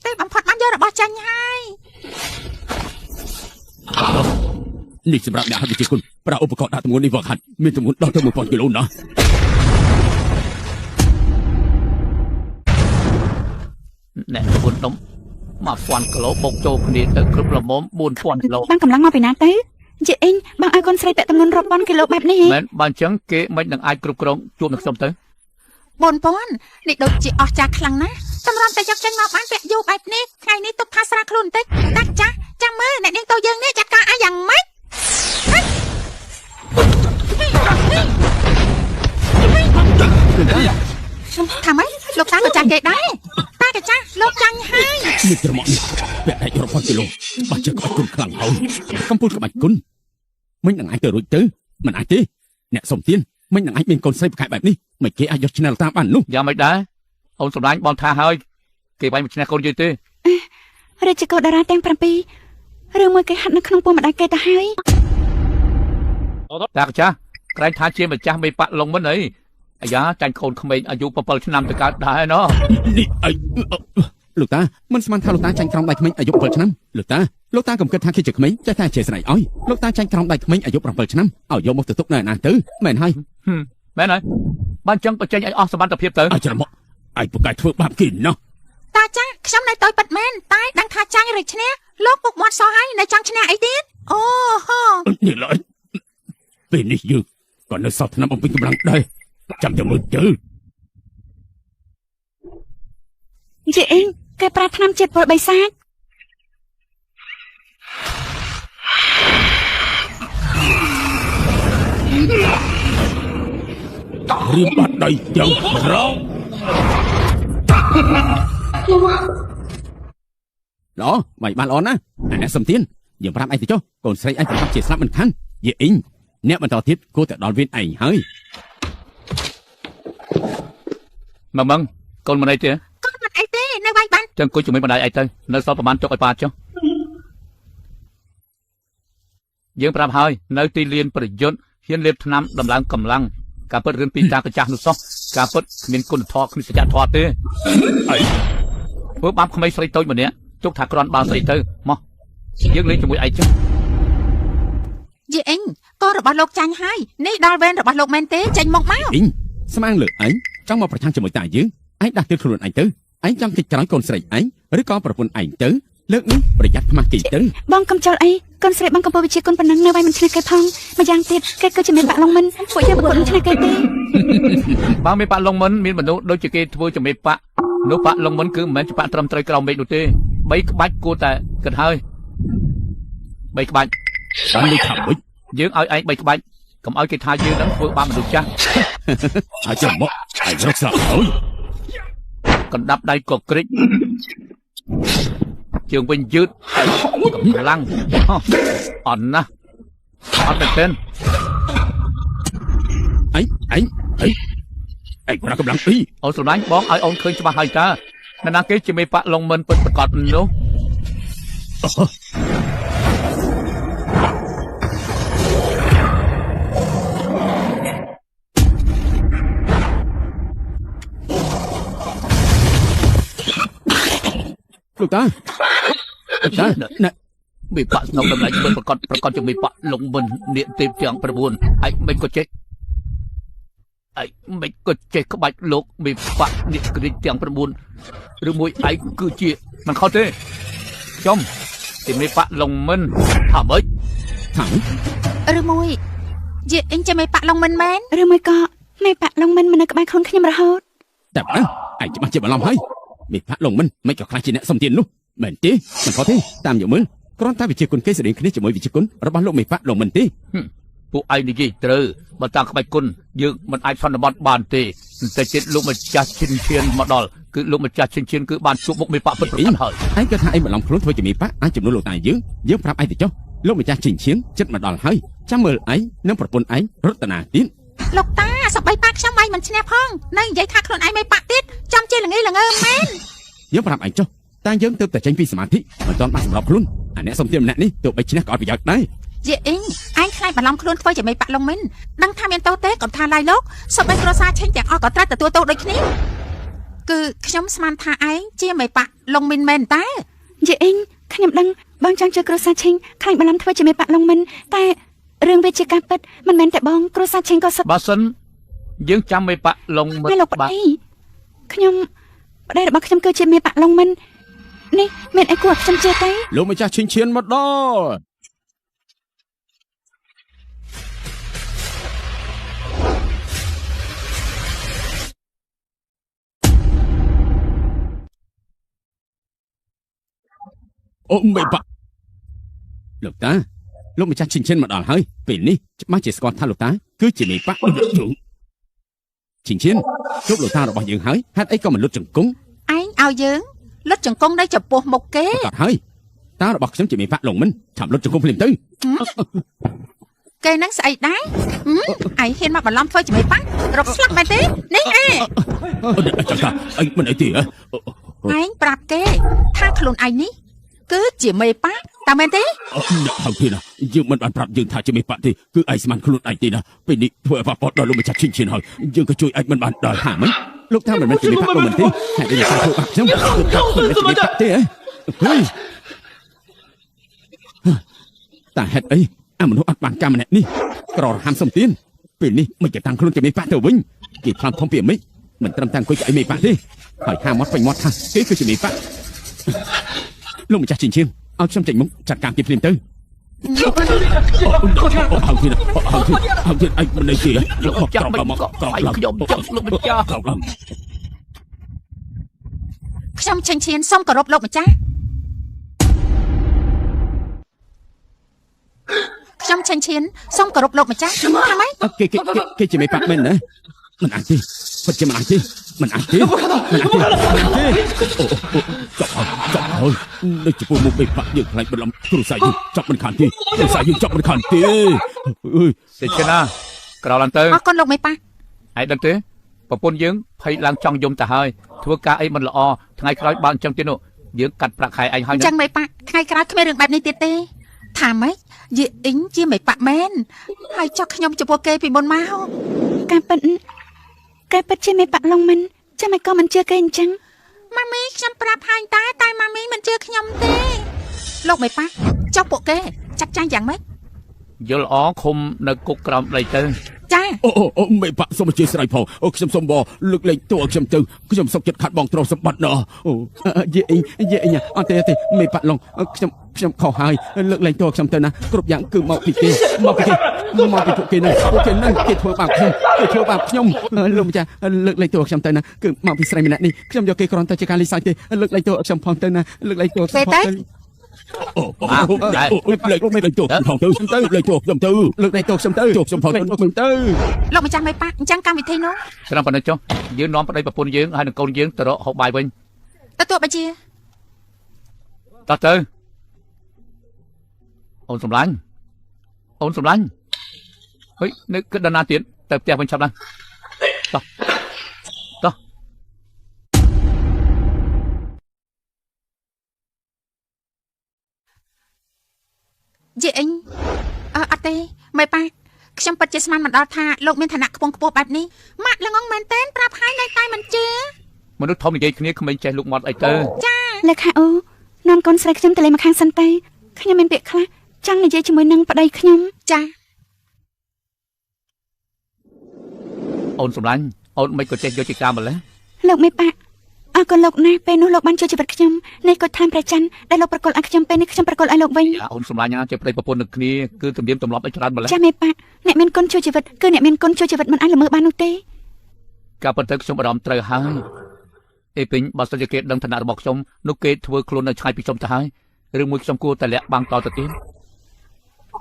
តែបំផុតបានយករបស់ចាញ់ហើយនេះសម្រាប់អ្នកហាត់វិជ្ជាគុណប្រើឧបករណ៍ដាក់ទម្ងន់នេះវឹកហាត់មានទម្ងន់ដល់ទៅ1000គីឡូណាអ្នកទម្ងន់ដុំ1000គីឡូបូកចូលគ្នាទៅគ្រប់ល្មម4000គីឡូបានកម្លាំងមកពីណាទៅជាអេងបងឲ្យកូនស្រីពាក់ទម្ងន់រាប់ពាន់គីឡូបែបនេះមែនបើអញ្ចឹងគេមិននឹងអាចគ្រប់គ្រងជួបនឹងខ្ញុំទៅ4000នេះដូចជាអស្ចារ្យខ្លាំងណាស់សម្រាប់តែយកចេញមកបានពាក់យូរបែបនេះថ្ងៃនេះទុកថាស្រាខ្លួនបន្តិចតាចាស់ចាំមើលអ្នកនាងតូចយើងនេះចាត់ការអីយ៉ាងម៉េចថាម៉េចលោកតាក៏ចាស់គេដែរតាក៏ចាស់លោកចាញ់ហើយនេះច្រមុះនេះពាក់ដែករាប់ពាន់គីឡូបាច់ជាក្បាច់គុណខ្លាំងហើយកំពូលក្បាច់គុណមិននឹងអាចទៅរួចទៅមិនអាចទេអ្នកសុំទៀនមិននឹងអាចមានកូនស្រីប្រកែកបែបនេះមិនគេអាចយកឈ្នះតាមបាននោះយ៉ាងម៉េចដែរអូនសម្លាញ់បងថាហើយគេបាញ់មិនឈ្នះកូនយើងទេរាជកោតារាទាំង7រឿងមួយគេហាត់នៅក្នុងពោះម្ដាយគេទៅហើយតាចាស់ក្រែងថាជាម្ចាស់មេប៉ាក់ឡុងមិនអីអាយ៉ាចាញ់កូនក្មេងអាយុ7ឆ្នាំទៅកើតដែរណោះនេះអីលោកតាមិនស្មានថាលោកតាចាញ់ក្រោមដៃក្មេងអាយុ7ឆ្នាំលោកតាលោកតាកុំគិតថាគេជាក្មេងចេះតែជាស្រ័យឲ្យលោកតាចាញ់ក្រោមដៃក្មេងអាយុ7ឆ្នាំឲ្យយកមកទៅទុកនៅឯណាទៅមែនហើយមែនហើយបានចឹងបញ្ចេញឲ្យអស់សមត្ថភាពទៅអច្រមុះឯងពូកែធ្វើបាបគេណោះតាចាស់ខ្ញុំនៅតូចពិតមែនតែដឹងថាចាញ់ឬឈ្នះលោកពុកមាត់សោះហើយនៅចង់ឈ្នះអីទៀតអូហូនេះឡើយ ពេលនេះយើងក៏នៅសល់ឆ្នាំបំពេញកម្លាំងដែរចាំតែមើលទៅយេអ៊ីងគេប្រាថ្នាជាតិពលបិសាចរៀបបាត់ដៃទាំងរងល្អបាយបានល្អណាស់អាអ្នកសំទៀនយើងប្រាប់ឯងទៅចុះកូនស្រីឯងប្រកាសជាស្លាប់មិនខានយេអ៊ីងអ្នកបន្តទៀតគួរតែដល់វេនឯងហើយម៉ងកូនមិនអីទេកូនមិនអីទេនៅវាយបានចឹងអង្គុយជាមួយម្ដាយឯងទៅនៅសល់ប្រហែលទុកឲ្យប៉ាចុះយើងប្រាប់ហើយនៅទីលានប្រយុទ្ធហ៊ានលេបថ្នាំដំឡើងកម្លាំងការពិតរឿងពីតាកាចាស់នោះសោះការពិតគ្មានគុណធម៌គ្មានសច្ចធម៌ទេធ្វើបាបក្មេងស្រីតូចម្នាក់ទុកថាគ្រាន់បើស្អីទៅមកយើងលេងជាមួយឯងចុះយេអ៊ីងកូនរបស់លោកចាញ់ហើយនេះដល់វេនរបស់លោកមែនទេចេញមកមកអ៊ីងស្មានលើឯងចង់មកប្រឆាំងជាមួយតាយើងឯងដាស់ទៀតខ្លួនឯងទៅឯងចង់គេចក្រោយកូនស្រីឯងឬក៏ប្រពន្ធឯងទៅលើកនេះប្រយ័ត្នខ្មាស់គេទៅបងកុំចោលអីកូនស្រីបងកំពុងវិជាគុណប៉ុណ្ណឹងនៅវាយមិនឈ្នះគេផងម្យ៉ាងទៀតគេគឺជាមេបាក់ឡុងមិនពួកយើងប្រកួតមិនឈ្នះគេទេបើមេបាក់ឡុងមិនមានមនុស្សដូចជាគេធ្វើជាមេបាក់នោះបាក់ឡុងមិនគឺមិនមែនជាបាក់ត្រឹមត្រូវក្រោមមេឃនោះទេបីក្បាច់គួរតែគិតហើយបីក្បាច់បានលុយថាម៉េចយើងឲ្យឯងបីក្បាច់កុំឲ្យគេថាយើងនឹងធ្វើបាបមនុស្សចាស់ហើយចាំមកឯងរកស្រាប់ហើយកណ្ដាប់ដៃក៏ក្រិចជើងវិញយឺតកម្លាំងអន់ណាស់អត់មែនទេអញអញអីឯងប្រាកម្លាំងអីអូនស្រឡាញ់បងឲ្យអូនឃើញច្បាស់ហើយតើនរណាគេជាមេបាក់ឡុងមិនពិតប្រាកដនោះលោកតាតាណែមេបាក់ស្នងតម្លៃពិតប្រកបជាមេបាក់លងមិននាគទេពទាំង9ឯងមិនក៏ចេះឯងមិនក៏ចេះក្បាច់លោកមេបាក់នាគគ្រិចទាំង9ឬមួយឯងគឺជាមិនខុសទេខ្ញុំទីមេបាក់លងមិនថាម៉េចថាម៉េចឬមួយយេអ៊ីងជាមេបាក់លងមិនមែនឬមួយក៏មេបាក់លងមិនមិននៅក្បែរខ្លួនខ្ញុំរហូតតែប៉ុណ្ណាឯងច្បាស់ជាបន្លំហើយមេបាក់លងមិនមិនក៏ខ្លាចជាអ្នកសំទៀននោះមែនទេមិនខុសទេតាមយកមើលគ្រាន់តែវិជាគុណគេស្តីគ្នាជាមួយវិជាគុណរបស់លោកមេបាក់លងមិនទេពួកឯងនិយាយត្រូវបើតាមក្បាច់គុណយើងមិនអាចសន្មត់បានទេតែចិត្តលោកម្ចាស់ឈិនឈៀនមកដល់គឺលោកម្ចាស់ឈិនឈៀនគឺបានជួបមុខមេបាក់ពិតប្រាកដហើយឯងក៏ថាឯងបន្លំខ្លួនធ្វើជាមេបាក់អាចជំនួសលោកតាយើងយើងប្រាប់ឯងទៅចុះលោកម្ចាស់ឈិនឈៀនចិត្តមកដល់ហើយចាំមើលឯងនិងប្រពន្ធឯងរតនាទៀតលោកតាសបីប៉ាខ្ញុំឯងមិនឈ្នះផងនៅនិយាយថាខ្លួនឯងមេបាក់ទៀតចំជាល្ងីល្ងើមែនយើងប្រាប់ឯងចុះតែយើងទើបតែចេញពីសមាធិមិនទាន់បានសម្របខ្លួនអាអ្នកសុំទានម្នាក់នេះទោះបីឈ្នះក៏អត់ប្រយោជន៍ដែរយេអ៊ីងឯងខ្លាចបន្លំខ្លួនធ្វើជាមេបាក់លងមិនដឹងថាមានទោសទេកុំថាឡាយលោកសូម្បីគ្រួសារឆេងទាំងអស់ក៏ត្រូវទទួលទោសដូចគ្នាគឺខ្ញុំស្មានថាឯងជាមេបាក់លងមិនមែនតើយេអ៊ីងខ្ញុំដឹងបងចង់ជួយគ្រួសារឆេងខ្លាចបន្លំធ្វើជាមេបាក់លងមិនតែរឿងវាជាការពិតមិនមែនតែបងគ្រួសារឆេងក៏សឹកបើសិនយើងចាំមេបាក់លងមិនលោកប្តីខ្ញុំប្តីរបស់ខ្ញុំគឺជាមេបាក់លងមិននេះមានអីគួរឲ្យខ្ញុំជឿទេលោកម្ចាស់ឈិនឈៀនមកដល់អូមេបាក់លោកតាលោកម្ចាស់ឈិនឈៀនមកដល់ហើយពេលនេះច្បាស់ជាស្គាល់ថាលោកតាគឺជាមេបាក់ឈិនឈៀនជួបលោកតារបស់យើងហើយហេតុអីក៏មិនលុតជង្គង់ឯងឲ្យយើងលុតជង្គង់នៅចំពោះមុខគេប្រកាសហើយតារបស់ខ្ញុំជាមេបាក់លងមិនឆាប់លុតជង្គង់ភ្លាមទៅគេនឹងស្អីដែរឯងហ៊ានមកបន្លំធ្វើជាមេបាក់រកស្លាប់មែនទេនេះឯងចាំតាឯងមិនអីទេឯងប្រាប់គេថាខ្លួនឯងនេះគឺជាមេបាក់តើមែនទេអ្នកហៅគេណាយើងមិនបានប្រាប់យើងថាជាមេបាក់ទេគឺឯងស្មានខ្លួនឯងទេណាពេលនេះធ្វើឲ្យប៉ះពាល់ដល់លោកម្ចាស់ឈិនឈៀនហើយយើងក៏ជួយឯងមិនបានដល់ហាមិនលោកថាមិនមែនជាមេបាក់មិនទេហេតុអីលោកធ្វើបាបខ្ញុំលោកថាមិនមែនជាមេបាក់ទេហីតែហេតុអីអាមនុស្សអត់បានកម្មម្នាក់នេះក្ររហាមសំទៀនពេលនេះមិនจะតាំងខ្លួនជាមេបាក់ទៅវិញគេផ្លាំធំពីមិនមិនត្រឹមតែអង្គុយកៅអីមេបាក់ទេហើយហាមាត់ពេញមាត់ថាគេគឺជាមេបាក់លោកម្ចាស់ឈិនឈៀនឲ្យខ្ញុំចេញមុខចាត់ការគេភ្លាមទៅ ហៅទៀតហៅទៀតហៅទៀតឯងមិននេះទេ លោកម្ចាស់មិនក៏ក្រោយខ្ញុំចឹងលោកម្ចាស់ ក្រោកឡើង ខ្ញុំឆេងឈៀនសូមគោរពលោកម្ចាស់ ខ្ញុំឆេងឈៀនសូមគោរពលោកម្ចាស់ ថាម៉េច គេគេគេជាមេប៉ាក់មែនណា? មិនអាចទេ ពិតជាមិនអាចទេ មិនអាចទេ មិនអាចទេ អូ ចប់ហើយ ចប់ហើយ នៅចំពោះមុខមេប៉ាក់ យើងខ្លាចបន្លំគ្រួសារយើង ចាប់មិនខានទេ គ្រួសារយើងចាប់មិនខានទេអើយ សេចណាក្រោលឡើងទៅ អរគុណលោកមេប៉ា ឯងដឹងទេ ប្រពន្ធយើងភ័យឡើងចង់យំទៅហើយ ធ្វើការអីមិនល្អ ថ្ងៃក្រោយបើអញ្ចឹងទៀតនោះ យើងកាត់ប្រាក់ខែឯងហើយ អញ្ចឹងមេប៉ា ថ្ងៃក្រោយគ្មានរឿងបែបនេះទៀតទេ។ ថាម៉េច យីអ៊ីងជាមេប៉ាក់មែនហើយ ចុះខ្ញុំចំពោះគេពីមុនមក ការពិត គេពិតជាមេប៉ាក់ឡុងមិន ចាំមិនក៏មិនជឿគេអញ្ចឹង ម៉ាមីខ្ញុំប្រាប់ហើយ តែម៉ាមីមិនជឿខ្ញុំទេ លោកមេប៉ា ចុះពួកគេចាត់ចែងយ៉ាងម៉េច? យល់ល្អ ឃុំនៅគុកក្រោមដីទៅ ចា អូអូ មេប៉ា សូមអធិស្ឋានផង អូ ខ្ញុំសូមបលើកលែងតួខ្ញុំទៅ ខ្ញុំសុកចិត្តខាត់បងទ្រព្យសម្បត្តិណោះ អូ យេអ៊ីង យេអ៊ីង អត់ទេ អត់ទេ មេប៉ាឡុង ខ្ញុំខុសហើយ លើកលែងតួខ្ញុំទៅណា គ្រប់យ៉ាងគឺមកពីគេ មកពីគេ មកពីពួកគេនឹង ពួកគេនឹង គេធ្វើបាបខ្ញុំ គេធ្វើបាបខ្ញុំ លោកម្ចាស់ លើកលែងតួខ្ញុំទៅណា គឺមកពីស្រីម្នាក់នេះ ខ្ញុំយកគេគ្រាន់តែជាការលីសើចទេ លើកលែងតួខ្ញុំផងទៅណា លើកលែងតួខ្ញុំផងទៅ អូ អូ លេខលេខទោផងទៅ ទៅលេខទោខ្ញុំទៅ លើកលេខទោខ្ញុំទៅ ទោខ្ញុំផងទៅ ទៅ លោកម្ចាស់មេប៉ា អញ្ចឹងកម្មវិធីនោះ ស្រាប់ប៉ុណ្ណឹងចុះ យើងនាំប្តីប្រពន្ធយើងហើយនឹងកូនយើងទៅរកហូបបាយវិញ ទទួលបញ្ជា តោះទៅ អូនសំឡាញ់ អូនសំឡាញ់ ហុយ នៅគិតដល់ណាទៀត ទៅផ្ទះវិញឆាប់ឡើង តោះតោះ យេអ៊ីង អឺអត់ទេមេប៉ា ខ្ញុំពិតជាស្មានមិនដល់ថាលោកមានឋានៈខ្ពង់ខ្ពស់បែបនេះ ម៉ាក់ល្ងងមែនតើ ប្រាប់ហើយនៅតែមិនជឿ មនុស្សធំនិយាយគ្នា ក្មេងចេះលុកមាត់អីទៅ ចា លេខាអូ នាំកូនស្រីខ្ញុំទៅលេងមកខាងសិនទៅ ខ្ញុំមានពាក្យខ្លះចង់និយាយជាមួយនឹងប្តីខ្ញុំ ចា អូនសំឡាញ់ អូនមិនក៏ចេះយកជាការម្លេះ លោកមេប៉ា អរគុណលោកណាស់ ពេលនោះលោកបានជួយជីវិតខ្ញុំ នេះក៏ថែមព្រះច័ន្ទដែលលោកប្រគល់ឲ្យខ្ញុំ ពេលនេះខ្ញុំប្រគល់ឲ្យលោកវិញ អូនសំឡាញ់ ជាប្តីប្រពន្ធនឹងគ្នា គឺទំនៀមទម្លាប់ឲ្យច្រើនម្លេះ ចាមេប៉ា អ្នកមានគុណជួយជីវិតគឺអ្នកមានគុណជួយជីវិត មិនអាចល្មើសបាននោះទេ ការប៉ុន្តែខ្ញុំអារម្មណ៍ត្រូវហើយ អេពេញ បើសិនជាគេដឹងឋានៈរបស់ខ្ញុំនោះ គេធ្វើខ្លួននៅឆ្ងាយពីខ្ញុំទៅហើយ រឿងមួយខ្ញុំគួរតែលាក់បាំងតទៅទៀត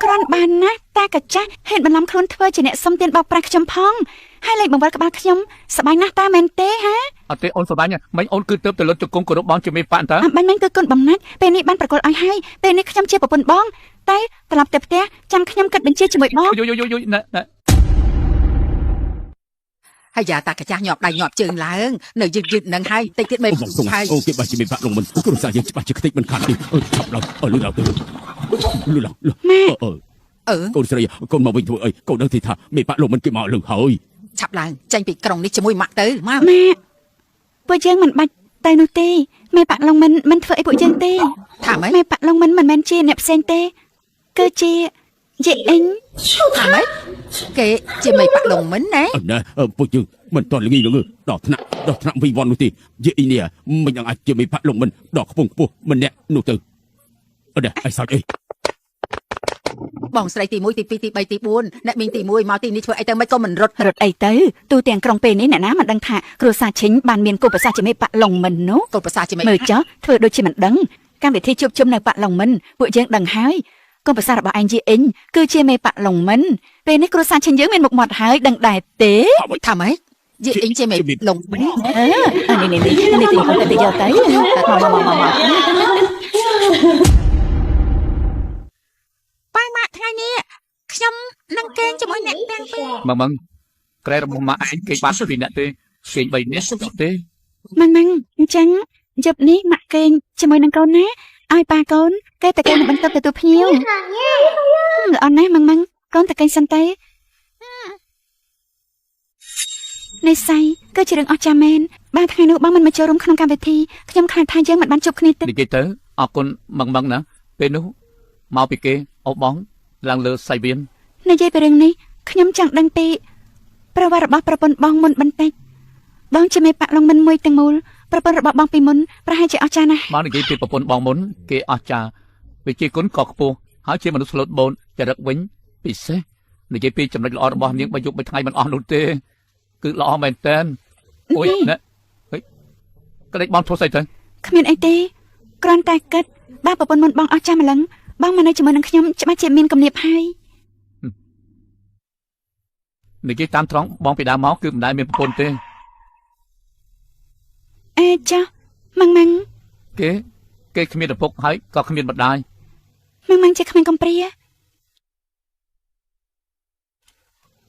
គ្រាន់បានណាស់ តាកាចាស់ហ៊ានបន្លំខ្លួនធ្វើជាអ្នកសុំទានបោកប្រាស់ខ្ញុំផង ហើយលេងបង្វិលក្បាលខ្ញុំ សប្បាយណាស់តាមែនទេហា? អត់ទេ អូនសប្បាយ មិញអូនគឺទៅទៅលុតជង្គង់គោរពបងជាមេប៉ាន់តើ បាញ់មិញគឺគុណបំណាច់ ពេលនេះបានប្រគល់ឲ្យហើយ ពេលនេះខ្ញុំជាប្រពន្ធបង តែត្រឡប់ទៅផ្ទះចាំខ្ញុំគិតបញ្ជាជាមួយបង យូយូយូយណែណែ ហើយយ៉ា តាកាចាស់ញាប់ដៃញាប់ជើងឡើង នៅយឺតយឺតនឹងហើយ តិចទៀតមេ បងសុំ ហើយ អូ គេបាច់ជាមេប៉ាក់លងមិន គ្រួសារយើងច្បាស់ជាខ្ទេចមិនខានទេ អឺឆាប់ឡើង អឺលឺឡើងទៅ លឺឡើង ម៉ាក់ អឺ អឺ កូនស្រី កូនមកវិញធ្វើអី? កូនដឹងទេថាមេប៉ាក់លងមិនគេមកលឺហើយ ឆាប់ឡើងចេញពីក្រុងនេះជាមួយម៉ាក់ទៅមក ម៉ាក់ ពួកយើងមិនបាច់ទៅនោះទេ មេប៉ាក់ឡុងមិនមិនធ្វើអីពួកយើងទេ ថាម៉េច មេប៉ាក់ឡុងមិនមិនមែនជាអ្នកផ្សេងទេ គឺជាយេអ៊ីង ថាម៉េច គេជាមេប៉ាក់លងមិនណា? អឺណែ ពួកយើងមិនតន់ល្ងីល្ងើដល់ថ្នាក់ដល់ថ្នាក់វិវត្តនោះទេ យេអ៊ីនេះមិននឹងអាចជាមេប៉ាក់លងមិនដល់ខ្ពង់ខ្ពស់ម្នាក់នោះទៅ អឺណែ អីសោចអី បងស្រីទី1ទី2ទី3ទី4 អ្នកមីងទី1មកទីនេះធ្វើអីទៅ មិនក៏មិនរត់ រត់អីទៅ ទូទាំងក្រុងពេលនេះអ្នកណាមិនដឹងថាគ្រួសារឈិញបានមានកូនប្រសាជាមេប៉ាក់ឡុងមិននោះ កូនប្រសាជាមេ មើលចុះ ធ្វើដូចជាមិនដឹង កម្មវិធីជួបជុំនៅប៉ាក់ឡុងមិន ពួកយើងដឹងហើយ កូនប្រសារបស់ឯងជាអ៊ីងគឺជាមេប៉ាក់ឡុងមិន ពេលនេះគ្រួសារឈិញយើងមានមុខមាត់ហើយ ដឹងដែរទេ? ថាម៉េច យីអ៊ីងជាមេលងមិន អឺនេះនេះនេះនេះទីទៅទៅយកទៅ មកមកមកមក ប៉ាម៉ាក់ ថ្ងៃនេះខ្ញុំនឹងគេងជាមួយអ្នកទាំងពីរ ម៉ងម៉ង ក្រែរបស់ម៉ាក់ឯងគេបាត់ពីរអ្នកទេ គេង3នាក់ទេ ម៉ងម៉ង អញ្ចឹងយប់នេះម៉ាក់គេងជាមួយនឹងកូនណា ឲ្យប៉ាកូនគេតែគេនៅបន្ទប់ទទួលភ្ញៀវ ល្អណាស់ ម៉ងម៉ង កូនតែគេងសិនទេ និស័យគឺជារឿងអស្ចារ្យមែន បានថ្ងៃនោះបងមិនមកចូលរួមក្នុងកម្មវិធី ខ្ញុំខ្លាចថាយើងមិនបានជួបគ្នាទេ និយាយទៅអរគុណម៉ងម៉ងណា ពេលនោះមកពីគេអូបងឡើងលើសៃវៀន និយាយពីរឿងនេះ ខ្ញុំចង់ដឹងពីប្រវត្តិរបស់ប្រពន្ធបងមុនបន្តិច បងជាមេប៉ាក់ឡុងមិនមួយទាំងមូល ប្រពន្ធរបស់បងពីមុនប្រហែលជាអស្ចារ្យណាស់ បើនិយាយពីប្រពន្ធបងមុន គេអស្ចារ្យ វិជាគុណក៏ខ្ពស់ ហើយជាមនុស្សស្លូតបូនចរិតវិញពិសេសនិយាយពីចំណុចល្អរបស់នាងបីយប់បីថ្ងៃមិនអស់នោះទេគឺល្អមែនតើអូយណែហេក្តិចបងធ្វើស្អីទៅ គ្មានអីទេគ្រាន់តែគិតបើប្រពន្ធមុនបងអស់ចាំម្លឹងបងមកនៅជាមួយនឹងខ្ញុំច្បាស់ជាមានគំនាបហើយ និយាយតាមត្រង់បងពីដើមមកគឺមិនដែលមានប្រពន្ធទេ អេចាម៉ាំងម៉ាំង គេគេគ្មានឪពុកហើយក៏គ្មានម្ដាយ ម៉ាំងម៉ាំងជាក្មេងកំព្រា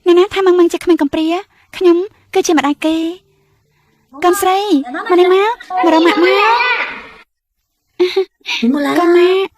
អ្នកណាថាម៉ាំងម៉ាំងជាក្មេងកំព្រាខ្ញុំគឺជាម្ដាយគេកូនស្រីមកនេះមករកម៉ាក់មក 你过来 កូនម៉ាក់